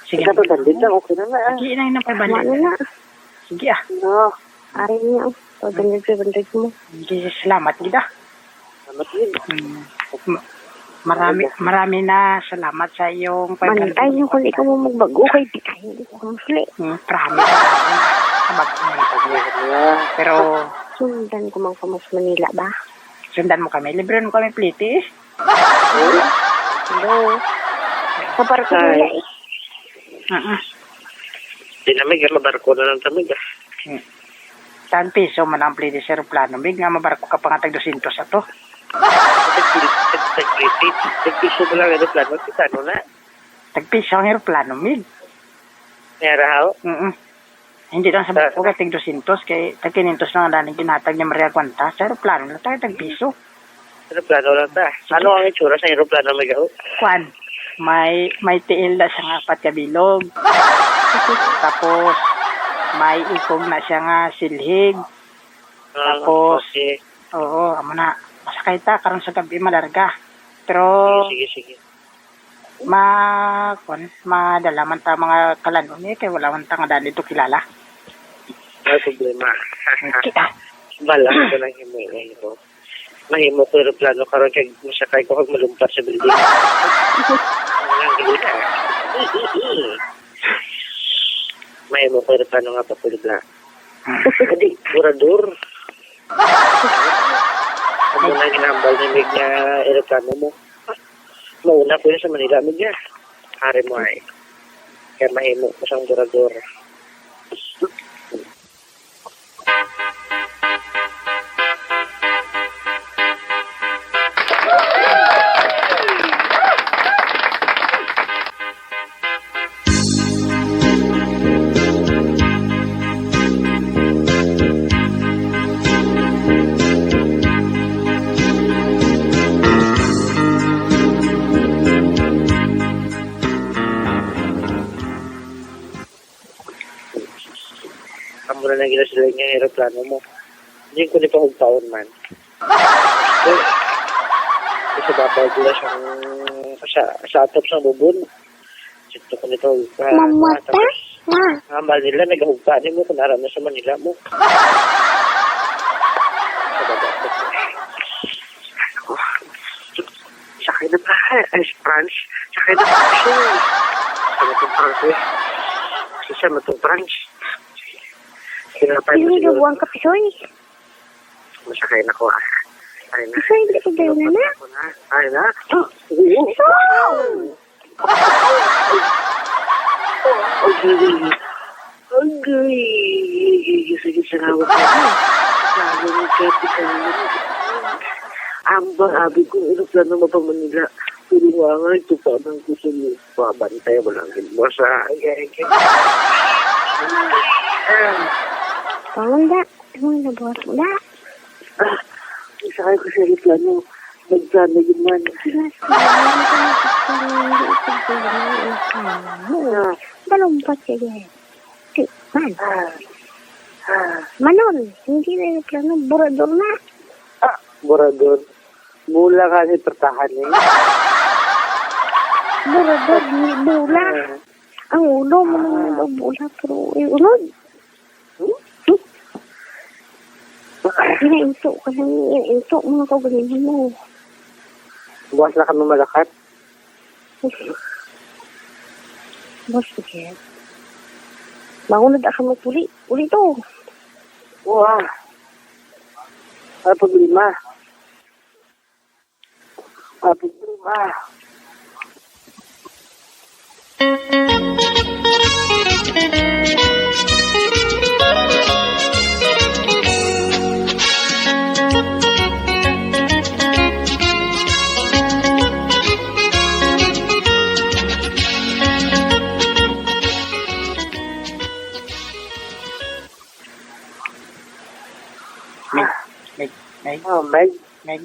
Sige. Ikaw, five hundred lang, okay na na, ah. Sige na, yun ang five hundred. Ano na? Sige, ah. No. Ari niya, oh. Five hundred, five hundred mo. Sige, salamat gid, ah. Salamat gid. Mm. Ma-, marami, Salamat. marami na salamat sa iyong five hundred. Manitay niyo kung ikaw mo magbago kay di kayo, di ko musli. Mm, promise na ako. Sabag ko na ito, Maria. Yeah. Pero Sundan ko man ka mas Manila ba? Sundan mo kami. Libre mo kami, pliti. Hello. Sa barko Hi. nila eh. Ah, ah. Di na, Mig, mabarko na lang ta, Mig, ah. Hmm. Tan piso man ang pliti sa eroplano, Mig, nga mabarko ka pa nga tag dosyentos ato. Tag-, tag-, tag-, tag-, tag piso ba lang ang eroplano? Tag ano na? Tag piso ang eroplano, Mig. Meron, haw? Mm-mm. Hindi lang sa Ah. barko, kay tig dosyentos, kay tag kinyentos lang ang daling ginhatag ni Maria Guanta. Sa eroplano lang tayo, tag piso. Eroplano lang ta. Sige. Ano ang itsura sa eroplano, Mig, haw? Kwan, may, may tiil na siya nga apat ka bilog. Tapos, may ikog na siya nga silhig. Ah, Tapos, okay. Oo, amo na. Masakay ta, karon sa gabi, malarga. Pero, Sige, sige, sige. ma-, kwan, madala man ta mga kalan-on eh, kay wala man ta nga daan dito kilala. May problema. Kita. Bala ko nang himo, eh, himo. Mahimo ko eroplano karon kay masakay ko kag malumpat sa building. Ang ganda. Mahimo ko eroplano nga papulog na. Kadi, burador. Amo na ginambal ni Mig nga eroplano mo. Mauna ko yun sa Manila, Mig, ah. Hari mo ay. Kaya mahimo ko sang burador. Amo na lang gila sila nga eroplano mo. Hindi ko ni pahugpaon man. Sa babaw gila siyang sa, sa atop sa bubon. Sito ko nito, ah, Mamata? Tapos, Ma. Ang mahal nila, nagahugpa ni mo, kung nara na sa Manila mo. Sa baba ko. Sakay na pa, ay, si Franz. Sakay na pa, siya. Sa matong Franz, eh. Siya, matong Franz. Sinapay mo Hindi siguro. Gabuang ka, Pisoy. Masakay na ko, ah. Ay na. Kasi hindi ko gaya na. Ay na. Oh. Oo. So, Agay. Agay. Sige, sige, salamat. Salamat, Kati, salamat. Ang bang abi kong eroplano mapamanila. Pero nga nga, ito pa ang gusto mo. Pabantay mo lang, gid mo sa agay. Ah. Panganda, ano na buhat mo na? Ah, isa kayo ko sa eroplano. Nagplano yun man. Yes, yes, yes, yes, yes, yes, yes, yes. Ah. Balumpat siya, yes. Di man. Ah. Ah. Manon, hindi na yung plano, burador na. Ah, burador. Mula ka ni pertahan eh. Burador, hindi mula. Ah. Ang ulo mo naman Ah. ang mula, pero yung unod. Hmm? Ginainto ka lang, ginainto mo na kaugalingon mo. Buwas na kami malakat. Boss, sige. Mauna da ka magpuli. Uli to. Oo, ah. Ano problema? Ano problema? Meg, Meg, Meg. Oh, Meg. Meg.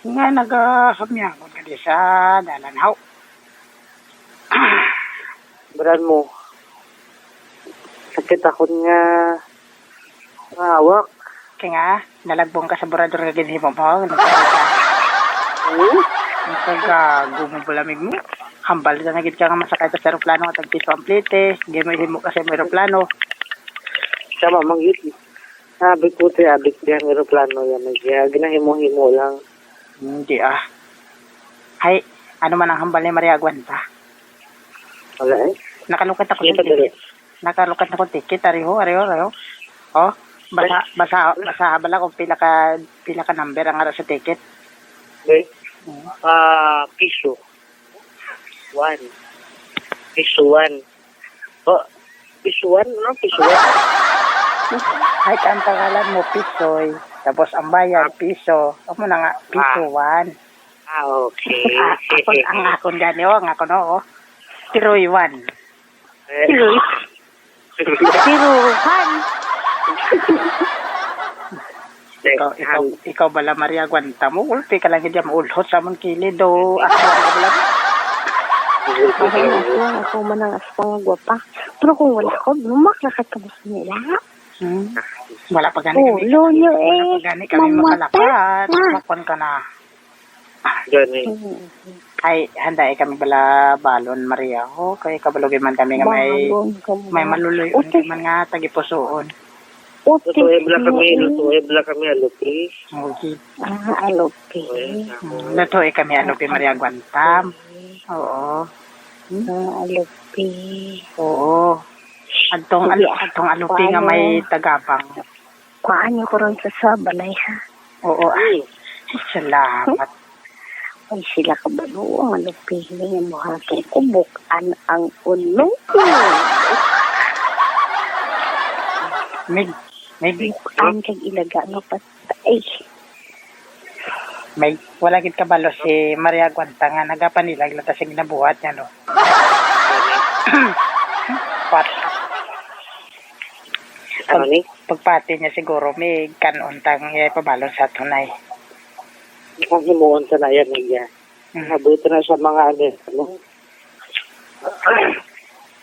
Nga nagahamyangon ka di sa dalan, haw? Brad mo. Sakit ako nga, nga hawak. Kaya nga, nalagbong ka sa burador nga ginhimo mo, nagkakita. Hmm? Ang kagago mo, balamig mo. Hambal ka na gid ka nga masakay ka sa eroplano nga tagpiso ang plete. Hindi mo ihimo ka sa eroplano. Tama, manggit. Sabi ko, ti, abit di ang eroplano yan. May kaya ginahimo-himo lang. Hindi, ah. Hay, ano man ang hambal ni Maria Aguanta? Wala eh. Nakalukat ako Sige, ng padali. ticket. Nakalukat ako ng ticket. Ariho, ariho, ariho. Oh, basa, basa, basa bala kung pila ka, pila ka number ang ara sa ticket. Okay. Hmm. Ah, piso. One. Piso one. Oh, piso one, no? Piso one. Ay, ang pangalan mo, Pisoy. Tapos ang bayad, Ah. piso. Amo na nga, piso Ah. one. Ah, okay. Ah, akon, ang akon gani, oh, ang akon, oh. Piroy one. Eh. Piroy. Piruhan. Ikaw, ikaw, ikaw bala, Maria, gwanta mo. Ulpi ka lang, hindi mo ulhot sa amon kilid, do. Aswang ka bala. Aswang, aswang, ako man ang aswang nga gwapa. Pero kung wala ko, lumak na ka tapos nila. Hmm. Wala pa gani Oh, kami, lonyo wala eh. pa gani kami Mamatay makalapat. ka. Makwan ka na. Gani. Mm. Ay, handa eh kami bala balon, Maria. Oh, kay kabalugi man kami nga may, Balon kamo. may maluloy-on Uti. man nga tagipusoon. Uti. Lutuay bala kami, Mm. lutuay bala kami, alupi. Okay. Ah, alupi. Lutuay, Mm, lutuay kami, alupi, Maria, gwanta. Alupi. Oo. Hmm? Ah, alupi. Oo. Adtong Sige, al-, ah. adtong alupi nga Paano? may tagabang. Kuhaan niyo ko ron sa, sa balay, ha? Oo, ah. Ay, salamat. Ay, sila kabalo, ang alupihon nga buhati ko, buk-an ang ulo. Mig, Mig. Buk-an kag ilaga nga patay. Mig, wala gid kabalo si Maria Aguanta nga nagapanilag lang ta sa ginabuhat niya, no? Pat. Ano ni? Pagpati niya siguro, may kan-on tang iya ipabalon sa aton ay. Ang himuon sa na yan, iya. Mm. Nabuto na sa mga ano, ano?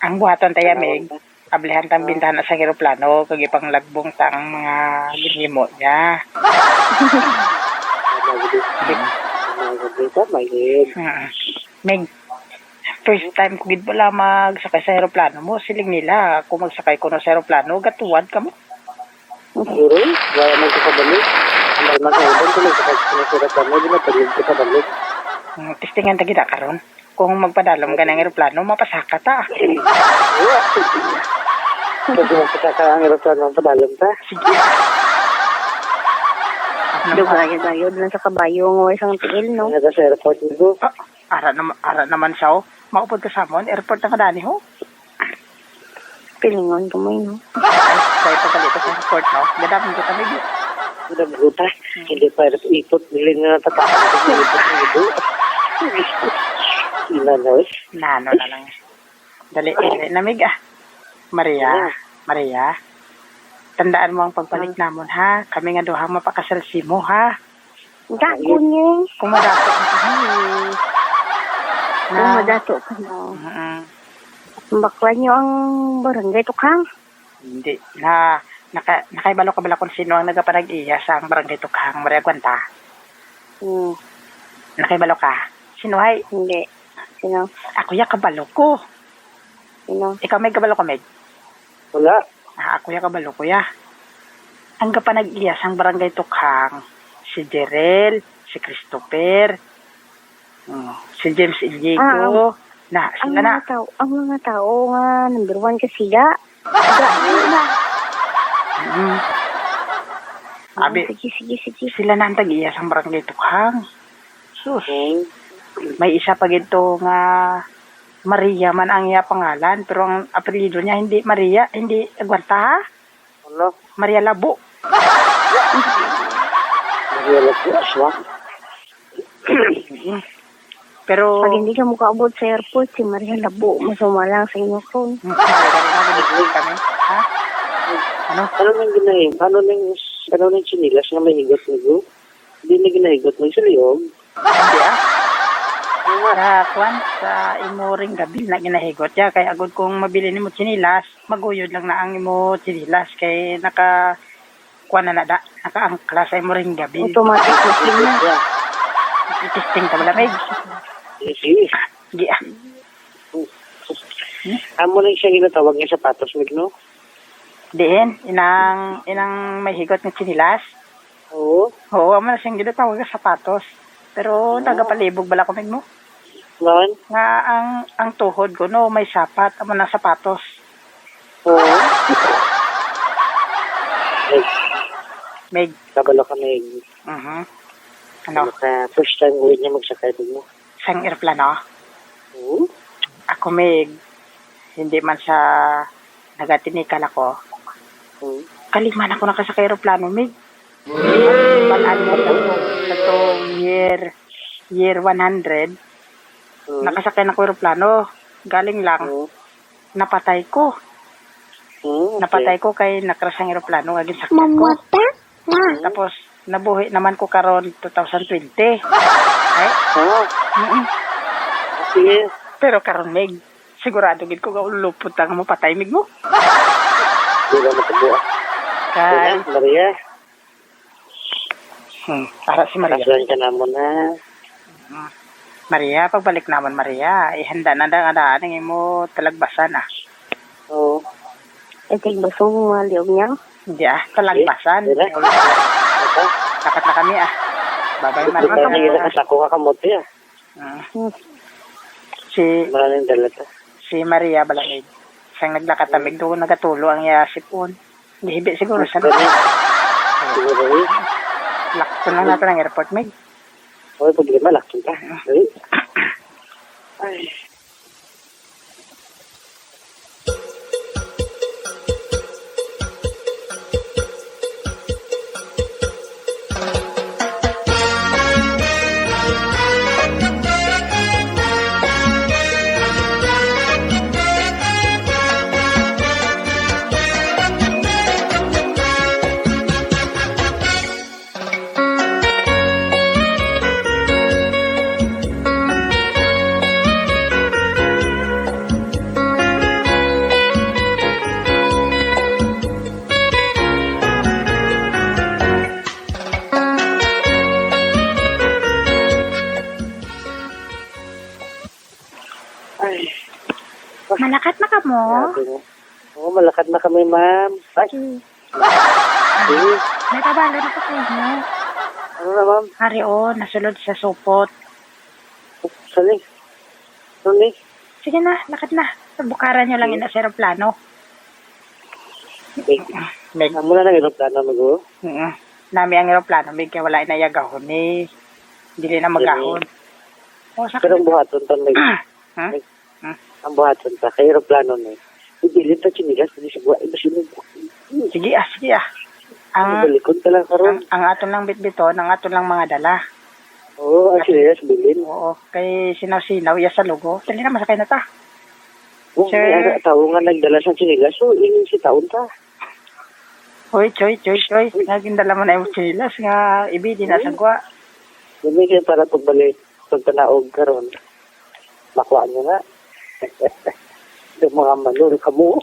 Ang buhaton ta, iya, Ano? Mig, ablihan tang Ah. bintana sa eroplano, kag ipanglagbong tang mga ginhimo niya. Ano, gid? Mm. Ano, gid? Tama, gid. Mm. Mig, first time ko gid pala magsakay sa eroplano mo. Siling nila, kung magsakay ko na sa eroplano, gatuwad ka mo. Siguro, wala man ko kabalo. Ang dahil man sa uban, kung magsakay ko na sa eroplano, di na pwede ko kabalo. Hmm, testingan ta gid karon. Kung magpadalom ka ng eroplano, mapasaka ta. Pwede magpasaka ang eroplano, padalom ta. Sige. Ano ba? Dugaya-dayo lang sa kabayo nga way sang tiil, no? Ano sa airport, Migo? Ah, ara nam-, ara naman siya, oh. Maupod ka sa amon, airport na ka dani, ho. Pilingon ko mo, no? Ay, kaya pagkali ko sa airport, no? Gadapin ko kami, di. Gadapin ko ta. Hindi pa ipot, bilin na natapakan ko sa ipot, Migo. Ina, no? Nano na lang. Dali, dali na, Mig, ah. Maria, Ano? Maria. Tandaan mo ang pagbalik Ah. namon, ha? Kami nga duha ang mapakasal simo, ha? Gago niya. Kung madato na kami, eh. Kung Na- madato ka na. Mm-mm. Bakla niyo ang barangay Tukhang? Hindi. Na, naka-, nakaibalo ka bala kung sino ang nagapanag-iya sa ang barangay Tukhang, Maria Guanta? Hmm. Nakaibalo ka? Sino, hay? Hindi. Sino? Ako ya kabalo ko. Sino? Ikaw, may kabalo ka, Meg? Wala. Ah, ako ya kabalo ko ya. Ang gapanag-iya sang barangay Tukhang, si Jerel, si Christopher, mm, si James Indigo, Ah, ang, na, ang sila na. mga tao, ang mga tao nga number one ka sila. Sila na. Mm. Ah, Abi, sige, sige, sige. Sila na ang tag-iya sang barangay Tukhang. Sus. Hmm. May isa pa gid to nga Maria man ang iya pangalan, pero ang apelyido niya hindi Maria, hindi Aguanta, ha? Ano? Maria Labo. Maria Labo, aswa. Pero Pag hindi ka mokaabot sa airport, si Maria Labo, masuma lang sa inyo, kon. Hmm, Maria Labo, kami. Ha? Ano? Ano nang ginahin? Ano nang, ano nang sinilas nga may higot, Migo? Di na ginahigot mo sa liog. Hindi, ah. Sa kwan, sa imo ring gabil na ginahigot ya. Kay agod kung mabili nimo tsinelas, maguyod lang na ang imo tsinelas. Kay naka, kwan na na da, nakaangkla sa imo ring gabil. Automatic na sila. Testing ta bala, Meg. Yes, yes. Di, ah. Amo lang siya ginatawag nga sapatos, Meg, no? Diin, inang, inang may higot nga tsinelas? Oo. Oo, amo na siyang ginatawag nga sapatos. Pero Oo. nagapalibog bala ko, Meg, mo? Ngan? Nga ang, ang tuhod ko, no, may sapat, amo na sapatos. Oo. Meg, Meg. kabalo ka, Meg. Mhm. Ano? Ano ka, first time ulit niya magsakay, Meg, mo? Sang eroplano? Oo. Ako, Mig, hindi man sa nagatinikal ako. Hmm. Kaliman ako nakasakay eroplano, Mig. Balaan mo ako. Katong year, year one hundred, Hmm. nakasakay na ko eroplano. Galing lang, Hmm. napatay ko. Hmm, okay. Napatay ko kay na-crash ang eroplano nga ginsakyan ko. Mamata? Ah. Tapos, nabuhi naman ko karon, two thousand twenty. Ay? Ah. Mm-mm. Sige. Pero karon, Mig, sigurado gid ko nga ulupot ang mapatay, Mig, mo. Di ba matubo, ah? Kay Sige, Maria. Hmm, ara si Maria. Paslan ka namon, ha? Hmm. Maria, pagbalik namon, Maria, ihanda na da nga daan ang imo talagbasan, ah. Oo. Ay, tigbaso mo nga liog niya. Hindi, ah, talagbasan. Hindi na. Lakat na kami, ah. Bye-bye, Maria. Hindi na, hindi na kasako ka kamote, ah. Ah. Hmm. Si Maraming dalat, ah. Si Maria Balaig. Siyang naglakat kami, doon nagatulo ang iya sipon. Gihibi siguro siya. Siguro, eh. Lakton lang nato ang airport, Mig. Wala problema, lakton ka. Dali. Ay. Ay. Malakat na kamo? Grabe, no? Oo, malakat na kami, ma'am. Ay. Sige. Ah, may pabalo na ko sa inyo. Ano na, ma'am? Ari, oh, nasulod sa supot. Sali. Ano ni? Sige na, lakad na. Bukaran nyo lang Sige. ina sa aeroplano. Meg. Meg. Amo na lang aeroplano, Migo? Oo. Nami ang eroplano, Mig, kay wala na iya gahon ni. Dili na magahon. O, sa Pero ang buhaton ta, Mig. Ha? Mig, Hmm? ang buhaton ta, kay eroplano ni. Ibilin ta sinilas, dili sa buhay, iba sila. Sige, ah, sige, ah. Ang, Balikon ka lang karon. ang, ang aton lang bitbiton, ang aton lang mga dala. Oo, ang sinilas, bilin. Oo, kay sinaw-sinaw, iya sa lugo. Dali na, masakay na ta. Oo, Sir. may ara, tao nga nagdala sa sinilas, so, ini si taon ta. Hoy, Choy, Choy, Choy. Nga gindala mo na yung chinelas nga ibi, di na Uy. sagwa. Dili kay para pagbalik, pagpanaog karon. Makuha niyo na. Yung mga manul kamo.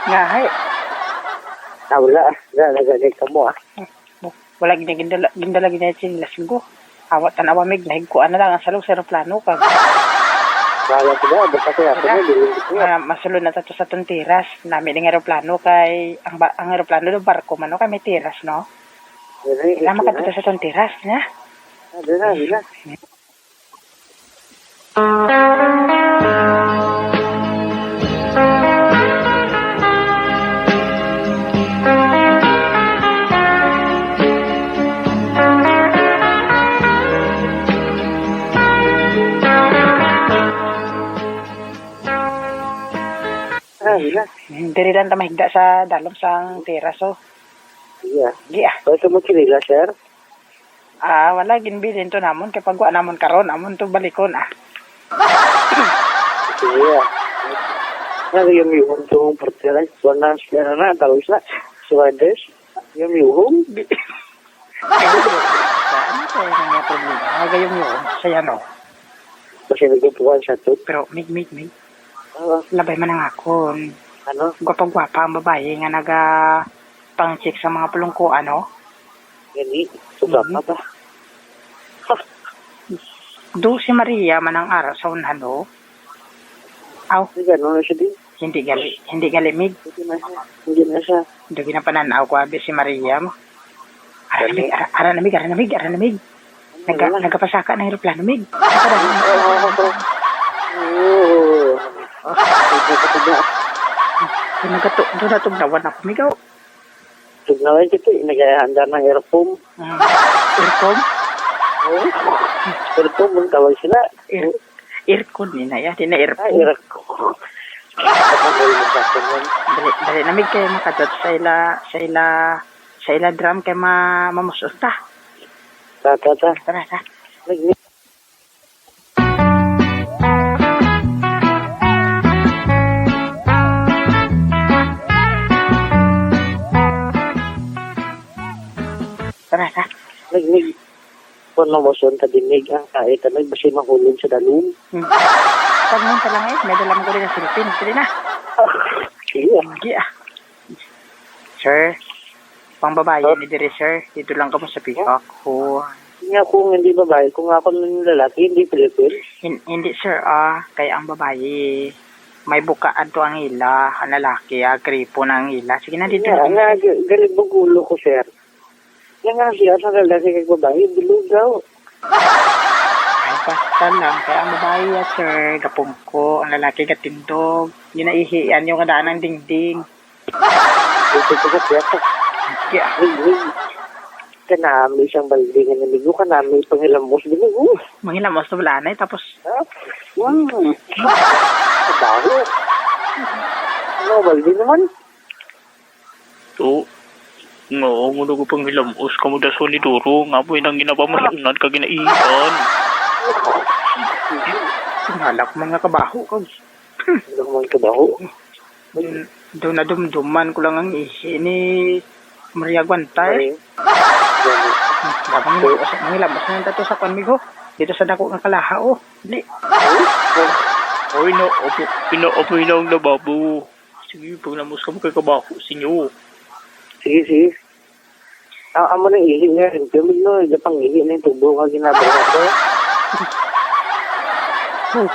Nga, hay. Ah, wala. Wala, nagagay kamo, ah. Wala gid gindala, gindala gid na chinelas ko. Awa, tanawa, Mig, nahigkuan na lang ang salog sa eroplano kag Wala sila, basta kaya ako Wala. na, dili ko. Ah, masulod na tato sa tontiras. Nami ning eroplano kay ang ba, ang eroplano do barko man, no, kay may tiras, no? Dili, Tama ka dito sa tontiras, niya? Ah, dili, dili. Ah, wala. Diri lang ta mahigda sa dalom sang tiraso. Iya. Iya. Pwede mo kinila, sir? Ah, wala, ginbilin to namon kay pagwa namon karon, amon to balikon, ah. Iya. Nagayong-yong tong porteras, wala siya na, tawag sa, stewardess. Yung yuhong? Di- Ano to yung problema? Nagayong-yong. Sa yan, oh. Kasi nagpupuan sa to. Pero, mig, mig, mig. Oo. Labay man ang akon. Ano? Gwapa-gwapa ang babae nga naga pang-check sa mga pulungkuan, no? Gani, sobra Mhm. pa ba? Do si Maria man ang ara sa unhan, no? Aw. Ay, ganun na siya din. Hindi gali, hindi gali, mig. Hindi na siya. Hindi na siya. Do ginapanan-aw ko abi si Maria mo. Ara na, Gani. mig, ara, ara na, mig, ara na, mig, ara na, mig. Naga-, Ano na? nagapasaka ng eroplano, mig. Oo, oo, oo. Oo. Ah, ito ka pa ba? Ay, nagato-, doon natugnawan ako, mig, aw. Tugnawan kita, eh. Naghahanda ng aircom. Ah, aircom? Oo. Aircom, ang tawag sila. Air-, aircon, ni na yan. Di na Ah, aircom. aircom. Kapag ay magkakanan. Dali, dali, namig kayo makadot sa ila, sa ila, sa ila drum kay ma-, mamusos ta. Ta, ta, ta. Tara, ta. Nag-, Tara, ta. Nag-, nag-, Kung mamuson ka dinig ang kahit ano, basi mahulog sa dalom. Hmm. Tanong ka lang eh, may dala mo ko rin ang silpin. Pwede na. Sige. Sige ah. Sir, pang babae Huh? ni dire, sir. Dito lang kamo sa pick Huh? up. Oh. Nga kung hindi babae, kung ako ng lalaki, hindi Pilipin. Hin-, hindi, sir, ah, kay ang babae, may bukaan to ang ila, ang lalaki, ah, gripo na ang ila. Sige na, dito Nga, lang. nga, g-, galibog ulo ko, sir. Yan nga siya, sa lalaki kag babae, bilog daw. Ay, basta lang. Kaya ang babae, ah, sir, gapungko. Ang lalaki, gatindog. Ginaihian yung kadaan ng dingding. Ito ko sa piyata. Kaya, Wait, wait. Kanami isang balde nga naligo, kanami pangilamos din, oh. Mangilamos to wala na, eh, tapos Ha? Hmm. Trabaho. Ano, balde naman? To, nga, ang ulo ko pang hilamos, kamo das ni Duro, nga po inang ginapamasunod ka ginaihan. Tingala ko man nga kabaho ka. Ano man kabaho? Dun, dun nadumduman ko lang ang ihi ni Maria Guantay. Mari. Gani. Dapat mangilamos, mangilamos na lang tato sa kwan, migo. Dito sa dako nga kalaha, oh. Di. Oh, ina, opo, ina, opo, ina ang lababo. Sige, paglamos ka mo kay kabaho, sinyo. Sige, sige. Ah, amo na ihi nga rin. Kami no, ija pang ihi na yung tubo nga ginabal na to. Oh,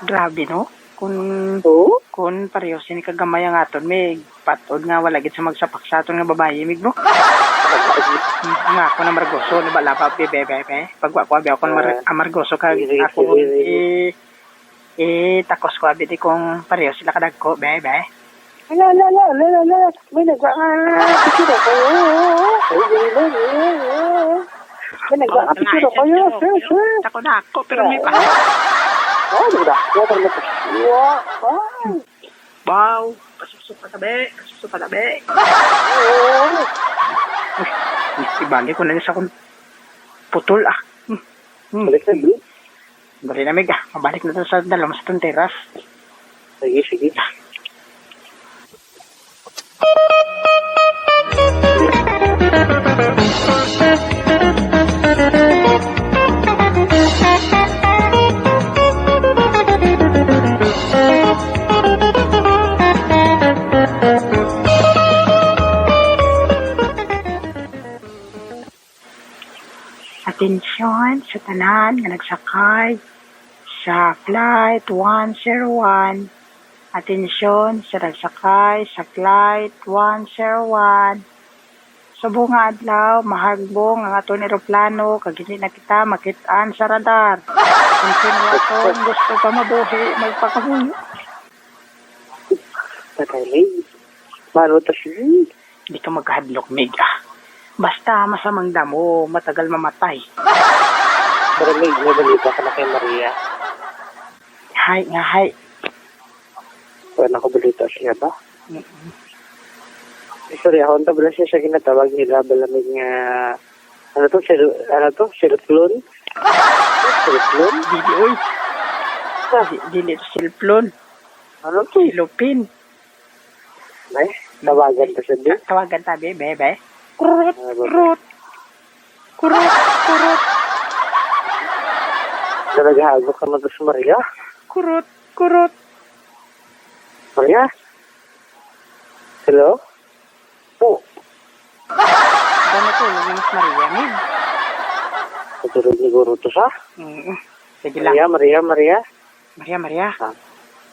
grabe, no? Kung, Oo. kung pareho sini kagamay ang aton, may patod nga wala gid sa magsapak sa aton nga babayi, mig, no? Nga ako na margoso, laba-laba, be, be, be, be. Pagwa ko, abi ako mar-, Ah. ah, margoso ka, Sige, sige, ako, sige, sige. eh, eh, takos ko, abi, di kung pareho sila kadagko, be, be. La, la, la, la, la, la. May nagwa-, ah, picture ako. Ay, ganun lang, eh, eh. May nagwa-, ah, picture ako. Sir, sir. Tako na ako, pero may pa. Oh, diba? Water na pa. Wow. Wow. Kasuso pa tabi. Kasuso pa tabi. Oo. Ibalik ko na niya sa akong putol, ah. Hmm. Hmm. Balik na, bro. Dali na, Mig, ah. Mabalik na to sa dalom sa tonteras. Sige, sige. Atensyon sa tanan nga nagsakay sa Flight one zero one. Atensyon sa nagsakay sa Flight one zero one. Subong nga adlaw, mahagbong ang aton eroplano kag hindi na kita makit-an sa radar. Ang sino aton gusto pa mabuhi, magpakabuhi. Patay, Ling. Mano ta, Ling? Di ka magkahadlok, Mig, ah. Basta masamang damo, matagal mamatay. Pero, Mig, may balita ka na kay Maria. Hay nga, hay. Wala ko balita siya ba? Mm-mm. Sorry, ako ang tabla siya sa ginatawag nila, balamig nga, ano to, cell-, ano to, cellphone? Cellphone? Dili, oy. Ah. Di-, dili to cellphone. Ano to? Silupin. Ay, tawagan ta siya, di? Ta-, tawagan ta, be, be, be. Kurut, Ah, be, be. Kurut. Kurut, kurut. Talaga, hagok ka, Matos Maria? Kurut, kurut. Maria? Hello? Po. Ba natulog ni Mas Maria, Mig? Natulog ni Guro to sa? Mm. Sige lang. Maria, Maria, Maria. Maria, Maria. Ah.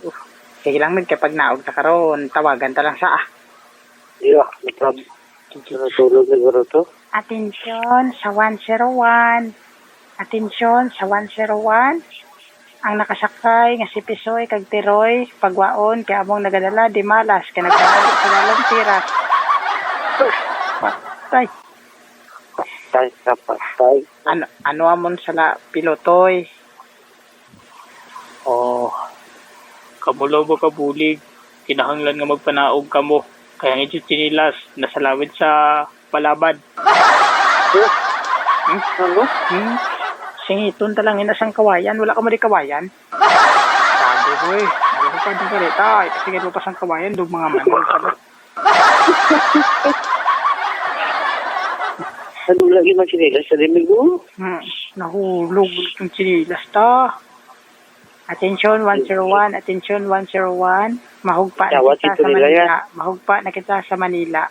Uh, sige lang, Mig, kay pag naog ta karon, tawagan ta lang sa, ah. Iya, no problem. Sige. Natulog ni Guro to. Atensyon sa one zero one. Atensyon sa one zero one. Ang nakasakay nga si Pisoy kag Tiroy, pagwaon kay among nagadala di malas kay nagpanalo sa lalong tiras. Patay. Patay ka, patay. Ano, ano amon sala pilotoy? Oh, kamo lang ba kabulig? Kinahanglan nga magpanaog kamo. Kay ang inyong tsinelas nasalawid sa palabad. Hmm? Ano? Hmm? Singiton ta lang ina sang kawayan. Wala ka mo di kawayan? Gago, hoy. Ano pa din ka dito? Ay, kasi mo pa sang kawayan, dog mga manok ka na. Ano lagi man sinilas sa limig mo? Hmm, nahulog itong sinilas ta. Attention, one zero one. Attention, one zero one. Mahugpa na Dawat kita ito sa nila Manila. Yan. Mahugpa na kita sa Manila.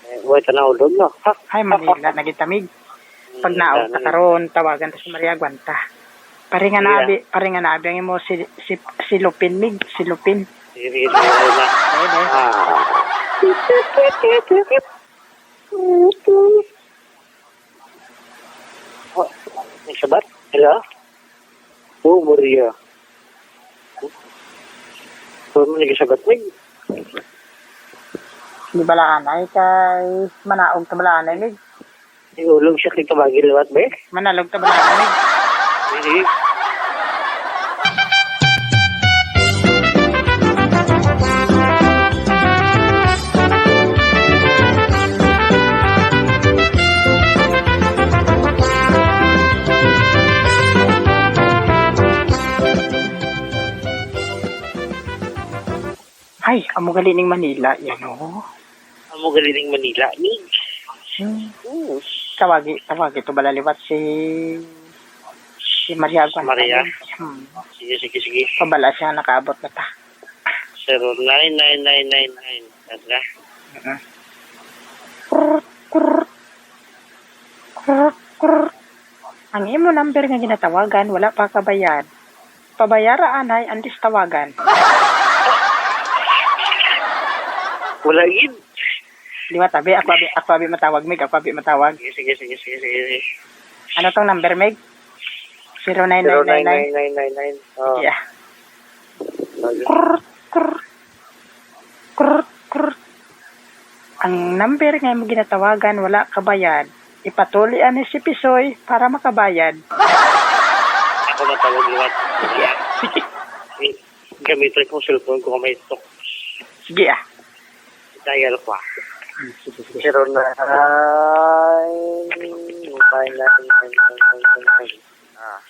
Eh, wait, nahulog, no? Ha? Ay, Manila, nagitamig. Pag naog ta karon, tawagan ta si Maria Guanta. Pare nga Maria. Naabi, pare nga naabi ang imo si, si, si Lupin, Mig, si Lupin. Sige, sige, sige, sige. Dai, dai. Ah. Oh, may sabat? Hello? Oh, Maria. Ano mo nagsabat, Mig? Di bala anay kay manaog ta bala anay, Mig. Ihulog siya kay kabagil liwat, be? Manalog ta bala anay, Mig. Sige. Ay, amo gali ning Manila, yan, oh. Amo gali ning Manila, Mig. Hmm. Hmm. Tawagi, tawagi to bala liwat si, si Maria Aguanta, Maria. Mig. Hmm. Sige, sige, sige. Pabala siya, nakaabot na ta. Zero nine nine nine nine nine. Ano na? Mm-mm. Kurr, kurr. Kurr, kurr. Ang imo number nga ginatawagan, wala pa kabayad. Pabayara anay, antes tawagan. Wala gid. Di ba, tabi? Ako abi, ako abi matawag, Mig. Ako abi matawag. Sige, sige, sige, sige, sige, sige. Ano tong number, Mig? Zero nine nine nine nine? Zero nine nine nine nine. Oh. Yeah. Okay. Krr, krr. Krr, Ang number nga imong ginatawagan wala kabayad. Ipatuli ani si Pisoy para makabayad. Ako matawag liwat. Sige, ah. Sige. Gamiton ko ang cellphone ko kung may talk. Sige, ah. Dial ko, ah. Hmm, sige, sige. Zero nine, five nine, nine nine nine nine. Ah.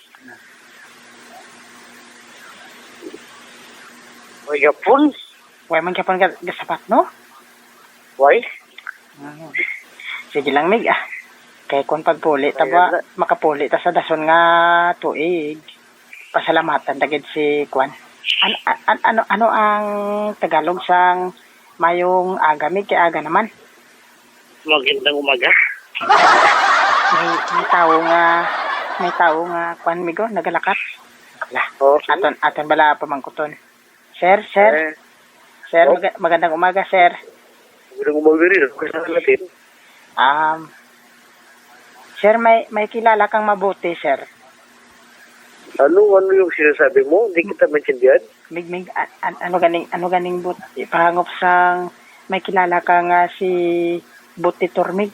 Uy, gapon. Why man ka pa nga gasapat, no? Why? Ah. Sige lang, Mig, ah. Kay kung pagpuli ta ba, makapuli ta sa dason nga tuig. Pasalamatan ta gid si Kwan. An-, an-, an-, ano, ano ang Tagalog sang mayong aga, Mig? Kay aga naman. Magandang umaga. May, may tawo nga, may tawo nga, kwan, migo, nagalakat. Wala. Oh, sige. Aton, aton bala pamangkuton. Sir, sir. Eh. Sir, oh. Maga-, magandang umaga, sir. Magandang umaga rin. Ano kailangan natin? Um, sir, may, may kilala kang mabuti, sir. Ano, ano yung sinasabi mo? Hindi kita maintindihan. Mig, mig, a-, an-, ano ganing, ano ganing but, ipahangop sang may kilala ka nga si Buti Turmig?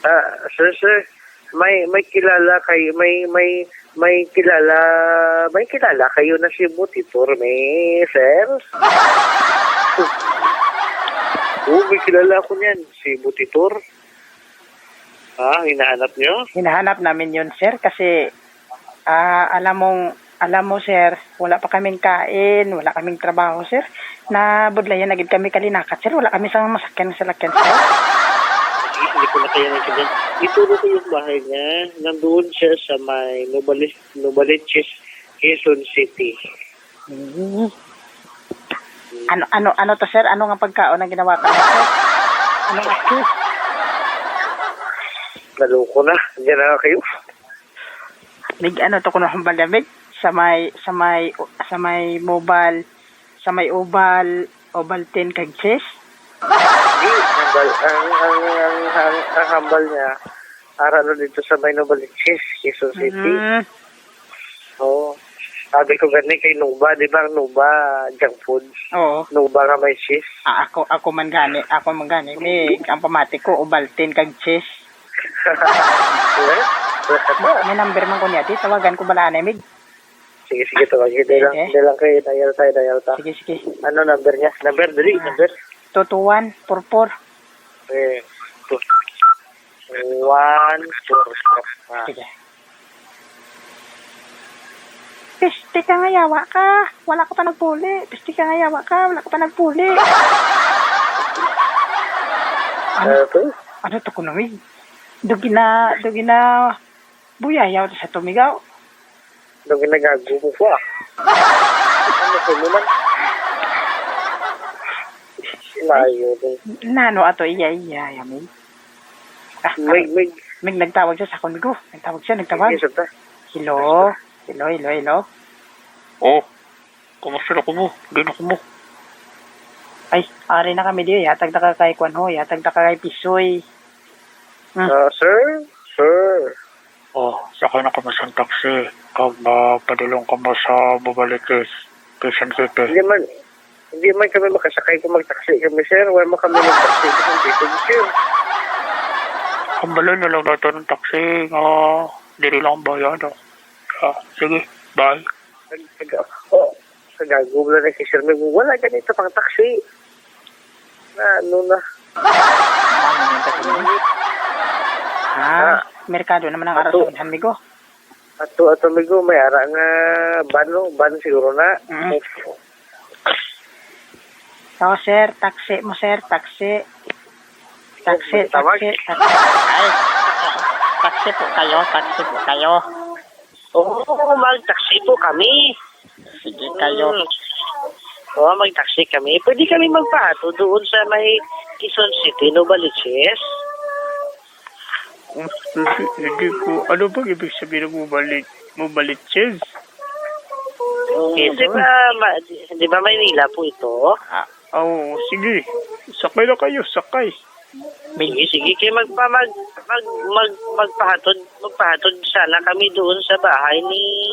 Ah, sir, sir, may, may kilala kay, may, may, may kilala, may kilala kayo na si Buti Turmig, sir? Oo, may kilala ako niyan, si Buti Tur. Ah, hinahanap niyo? Hinahanap namin yun, sir, kasi, ah, alam mong, alam mo, sir, wala pa kaming kain, wala kaming trabaho, sir. Nabudlayan na gid kami kalinakat, sir. Wala kami sa masakyan, salakyan, sir. Sige, hindi ko na kayo naintindihan. Ituro ko yung bahay niya. Nandoon siya sa may Novali-, Novaliches, Quezon City. Hmm. Ano, ano, ano to, sir? Ano nga pagkaon ang ginawa ka, sir? Ano nga, sir? Naloko na. Diyan na kayo. Mig, ano to kuno hambal niya, Mig? Sa may, sa may, sa may mobile, sa may oval, Ovaltine kag cheese? Di, hambal, ang, ang, ang, ang, ang hambal niya, ara no dito sa may Novaliches, Quezon City. Mm. Oo. Sabi ko gani kay Nuba, di ba ang Nuba, junk food? Oo. Nuba nga may cheese. Ah, ako, ako man gani, ako man gani. Mig, ang pamati ko, Ovaltine kag cheese. May, may number man ko niya, di, tawagan ko bala anay, Mig. Sige, sige, tawag. Sige, Sige, lang, sige. Sige lang kayo, dial tayo, dial ta. Sige, sige. Ano number niya? Number, dali, Ah. number. Two two one four four. Eh, two, one, four, four. Ah. Sige. Piste ka nga yawa ka. Wala ka pa nagpuli. Piste ka nga yawa ka. Wala ka pa nagpuli. Ano? Ano to? Ano to kuno, Mig? Dugi na, dugi na. Buyayaw sa tumigaw. Nung ginagago mo ko, ah. Ano ko naman? Layo din. Nano ato iya, iya, iya, Mig? Ah, Mig, ano? Mig. Mig, nagtawag siya sa akon, Mig, oh. Nagtawag siya, nagtawag. Sige, sir, ta. Hello? Hello, hello, hello? Oh, kumusta na ko mo? Di na ko mo. Ay, ari na kami diyo. Yatag na ka kay Kwan ho. Yatag na ka kay Pisoy. Hmm. Ah, sir? Sir? Oh, sakay na kamo sa taxi, kag mapadulong kamo sa Bubaliches, Quezon City. Hindi man, hindi man kami makasakay kung magtaxi kami, sir. Wala man kami magtaxi kung dito, sir. Hambalan na lang nato ng taxi nga diri lang ang bayad, oh. Ah, sige, bye. Nag-, nag-, oh, nagago na lang si Sir Ming. Wala ganito pang taxi. Na, ano na? Ano yung taxi mo? Ah, Ah. merkado naman ang Ato. Araw sa Unhan, migo. Ato, ato, migo, may ara nga van, no? Van siguro na. Mm. So, sir, taxi mo, sir, taxi. Taxi, May tawag? taxi, taxi. Ay, taxi po kayo, taxi po kayo. Oo, mag-taxi po kami. Sige kayo. Mm. Oo, mag-taxi kami. Pwede kami magpahatod doon sa may Quezon City, Novaliches. Hmm, hindi, hindi ko. Ano bang ibig sabihin ng Novali-, Novaliches? Hmm, Quezon? Di ba, ma-, di, di ba Maynila po ito? Ah, oo, sige. Sakay na kayo, sakay. Sige, sige, kayo magpa-, mag-, mag-, mag-, magpahatod, magpahatod sana kami doon sa bahay ni,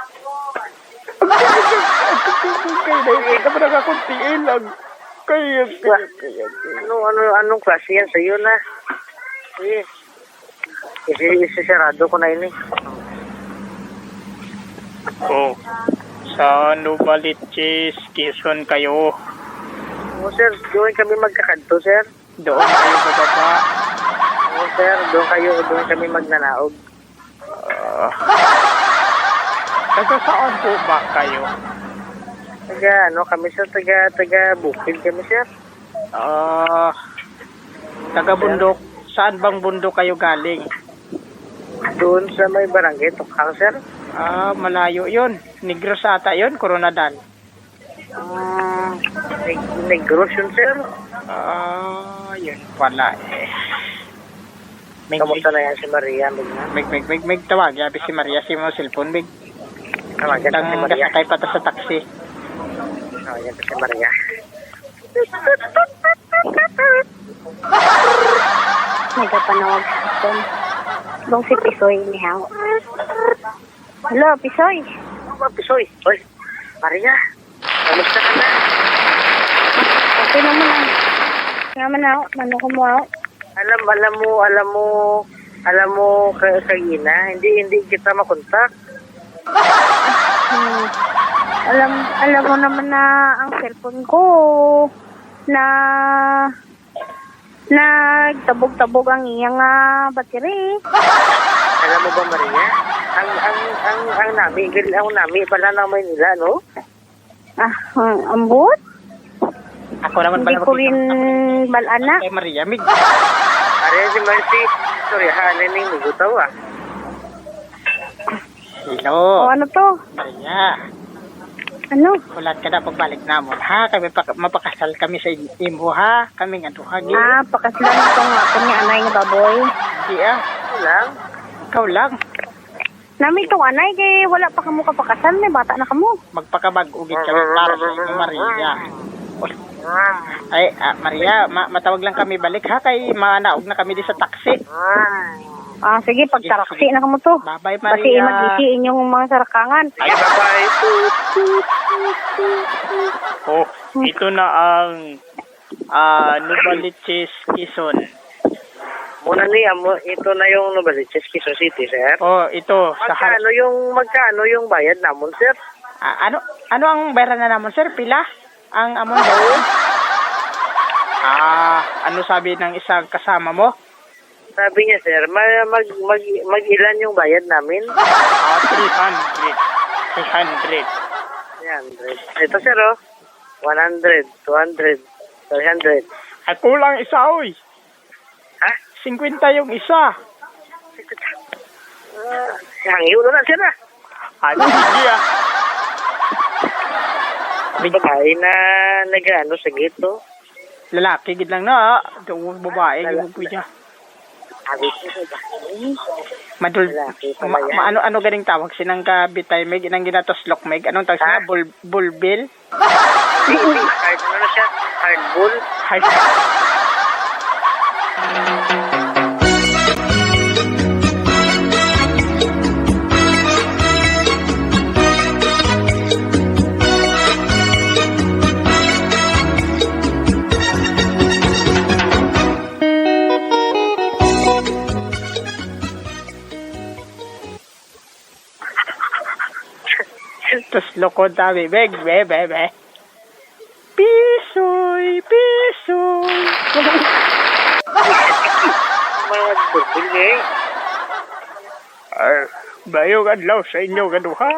Kay na, ikaw na nga kung tiil ang kaya, kaya, kaya, kaya. Ano, ano, anong klase yan sa'yo na? Sige. Isi-, isisarado ko na ini. Oh, sa Novaliches, Quezon kayo? Oo, sir. Doon kami magkakadto, sir. Doon kayo bababa? Oo, sir. Doon kayo, doon kami magnanaog. Ah. Taga saan po ba kayo? Taga, ano, kami, sir, taga, taga bukid kami, sir. Ah, taga bundok. Saan bang bundok kayo galing? Doon sa may barangay Tukhang, sir. Ah, malayo yun. Negros ata yun, Coronadal. Ah, Neg-, Negros yun, sir. Ah, yun pala eh. Mig, Kamusta na yan si Maria, Mig, na? Mig, mig, mig, mig, tawag, yabi si Maria, si mo cellphone, Mig. Tawagan ko si Tang Maria. Gasakay pa ta sa taxi. Tawagan ko si Maria. Nagapanawag sa akon. Dong si Pisoy ni Hao. Hello, Pisoy. Ano ba, Pisoy? Oy, Maria, kamusta ka na? Okay naman ah. Nga man ako, mano ko mo ako. Alam, alam mo, alam mo, alam mo, ka-, kagina, hindi, hindi kita makontak. Hmm. Alam, alam mo naman na ang cellphone ko na nagtabog-tabog ang iya nga battery. Alam mo ba, Maria? Ang, ang, ang, ang nami, gal-, ang nami pala ng Maynila, no? Ah, ang ambot? Ako naman Hindi pala ko rin bal-ana. Kay Maria, Mig. Ari si Mercy. Sorry, ha, ano yung nagutaw, ah? Hello. O, ano to? Maria. Ano? Hulat ka na pagbalik namon, ha? Kami pa, mapakasal kami sa in-, imo, ha? Kami nga duha, gi. Ah, pakaslan ito nga ako ni anay nga baboy. Hindi, ah. Ikaw lang. Ikaw lang. Nami itong anay, kay wala pa kamo kapakasal, may bata na kamo. Magpakabag-o gid kami para sa imo, Maria. Ay, ah, Maria, ma-, matawag lang kami balik, ha, kay manaog na kami di sa taxi. Ah, sige, Sige, pagtaraksi sige. na kamo to. Bye-bye, Basi Maria. Mag-isi inyong mga sarakangan. Ay, bye-bye. Oh, ito na ang, ah, Novaliches, Quezon. Muna ni amo, ito na yung Novaliches, Quezon City, sir. Oh, ito, sa har- Magkano yung, magkano yung bayad namon, sir? Ah, ano, ano ang bayaran na namon, sir? Pila ang amon bayad? Ah, ano sabi ng isang kasama mo? Sabi niya, sir, ma-, mag-, mag-, mag-ilan yung bayad namin? Ah, three hundred. Three hundred. Three hundred. Ito, sir, oh. One hundred, two hundred, three hundred. Ay, kulang isa, oy. Ha? Singkwenta yung isa. Ah, hangyo na lang siya na. Ah, sige, ah. May babae na nag-ano sa gate, oh. Lalaki gid lang na, ah. Daw babae, Lala-, yung kuya. Madul-, Lalaki pala ma-, yan. ma-, ano, ano ganing tawag? Sinang ka bitay, Meg? Inang ginatuslok, Meg? Anong tawag Ha? sina? Bul-, bulbil? Baby, hard, ano na siya? Hard ball? Hard. Tapos lukod tabi, beg, be, be, be. Pisoy, pisoy. Mga gugol, eh. Ay, mayong adlaw sa inyo kaduha.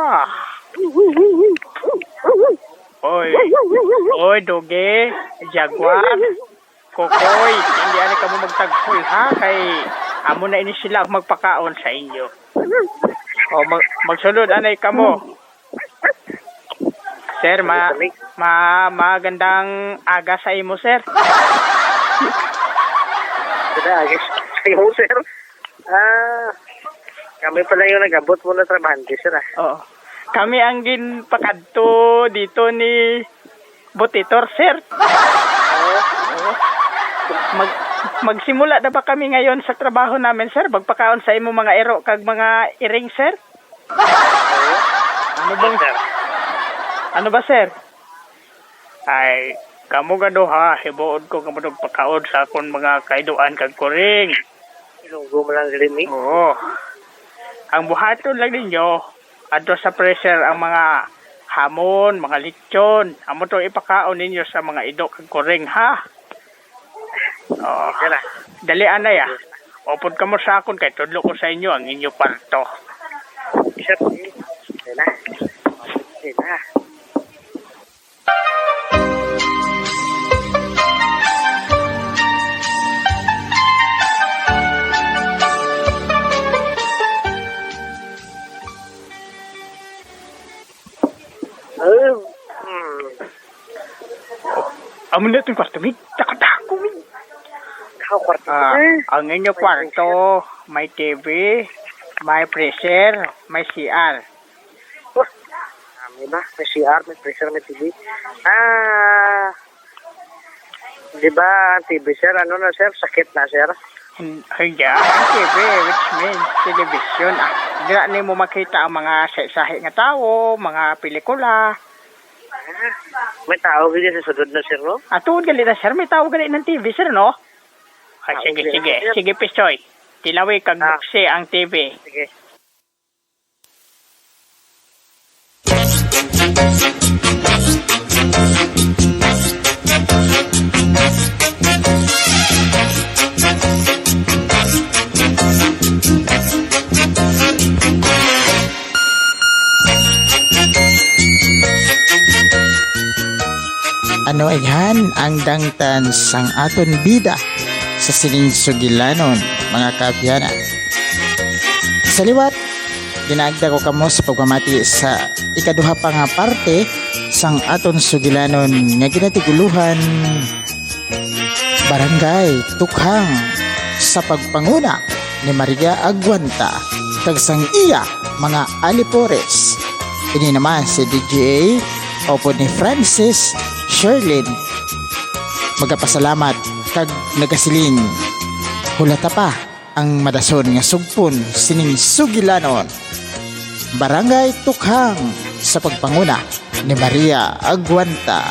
Oy, oy, Doge, Jaguar, Kokoy, hindi ani kamo magtagpol, ha? Kay amo na ini sila ang magpakaon sa inyo. O, mag-, magsulod anay kamo. Sir, ma-, ma-, magandang aga sa imo, sir. Sila, agis. Sa imo, sir. Ah, kami pala yung nag-abot mo na trabahante, sir, ah. Oo. Kami ang ginpakadto dito ni Botitor, sir. Oo. Mag-, magsimula na ba kami ngayon sa trabaho namin, sir? Magpakaon sa imo mga iro kag mga iring, sir? Ano bang, Yes, sir. ano ba, sir? Ay, kamo nga duha, himuon ko kamo nagpakaon sa akon mga kaiduan kag kuring. Ilunggo mo lang, Glenn, eh. Oo. Ang buhaton lang ninyo, adto sa freezer ang mga hamon, mga lechon. Amo to ipakaon ninyo sa mga ido kag kuring, ha? Oh, Yan na. Dali, anay, ah. Upod kamo sa akon kay tudlo ko sa inyo ang inyo parto. Sir, yan na. Yan na. Ay, hmm. Amo na itong kwarto, Mig. Takot ako, Mig. Ako, kwarto ko, Ah, eh. ang inyo May kwarto, may T V, may freezer, may C R. Wah, dami ba? May C R, may freezer, may T V. Ah, di ba ang T V, sir? Ano na, sir? Sakit na, sir? Hin-, hindi, ah, ang T V, which means television. Ah, dira nimo makita ang mga sahi-sahi nga tawo, mga pelikula. Ah, may tao gid sa sudod na, sir, no? Ah, tuod gali na, sir. May tao gali ng T V, sir, no? Ah, Ah, sige, okay, sige. sir. Sige, Pistoy. Tilawi kag Ah. buksi ang T V. Sige. Ano ighan ang dangtan sang aton bida sa sining sugilanon, mga kaabyanan? Sa liwat, ginaagda ko kamo sa pagpamati sa ikaduha pa nga parte sang aton sugilanon nga ginatiguluhan Barangay Tukhang, sa pagpanguna ni Maria Aguanta kag sang iya mga alipores. Ini naman si D J A upod ni Francis Sherlyn. Magapasalamat kag nagasiling, hulata pa ang madason nga sugpon sining sugilanon. Barangay Tukhang, sa pagpanguna ni Maria Aguanta.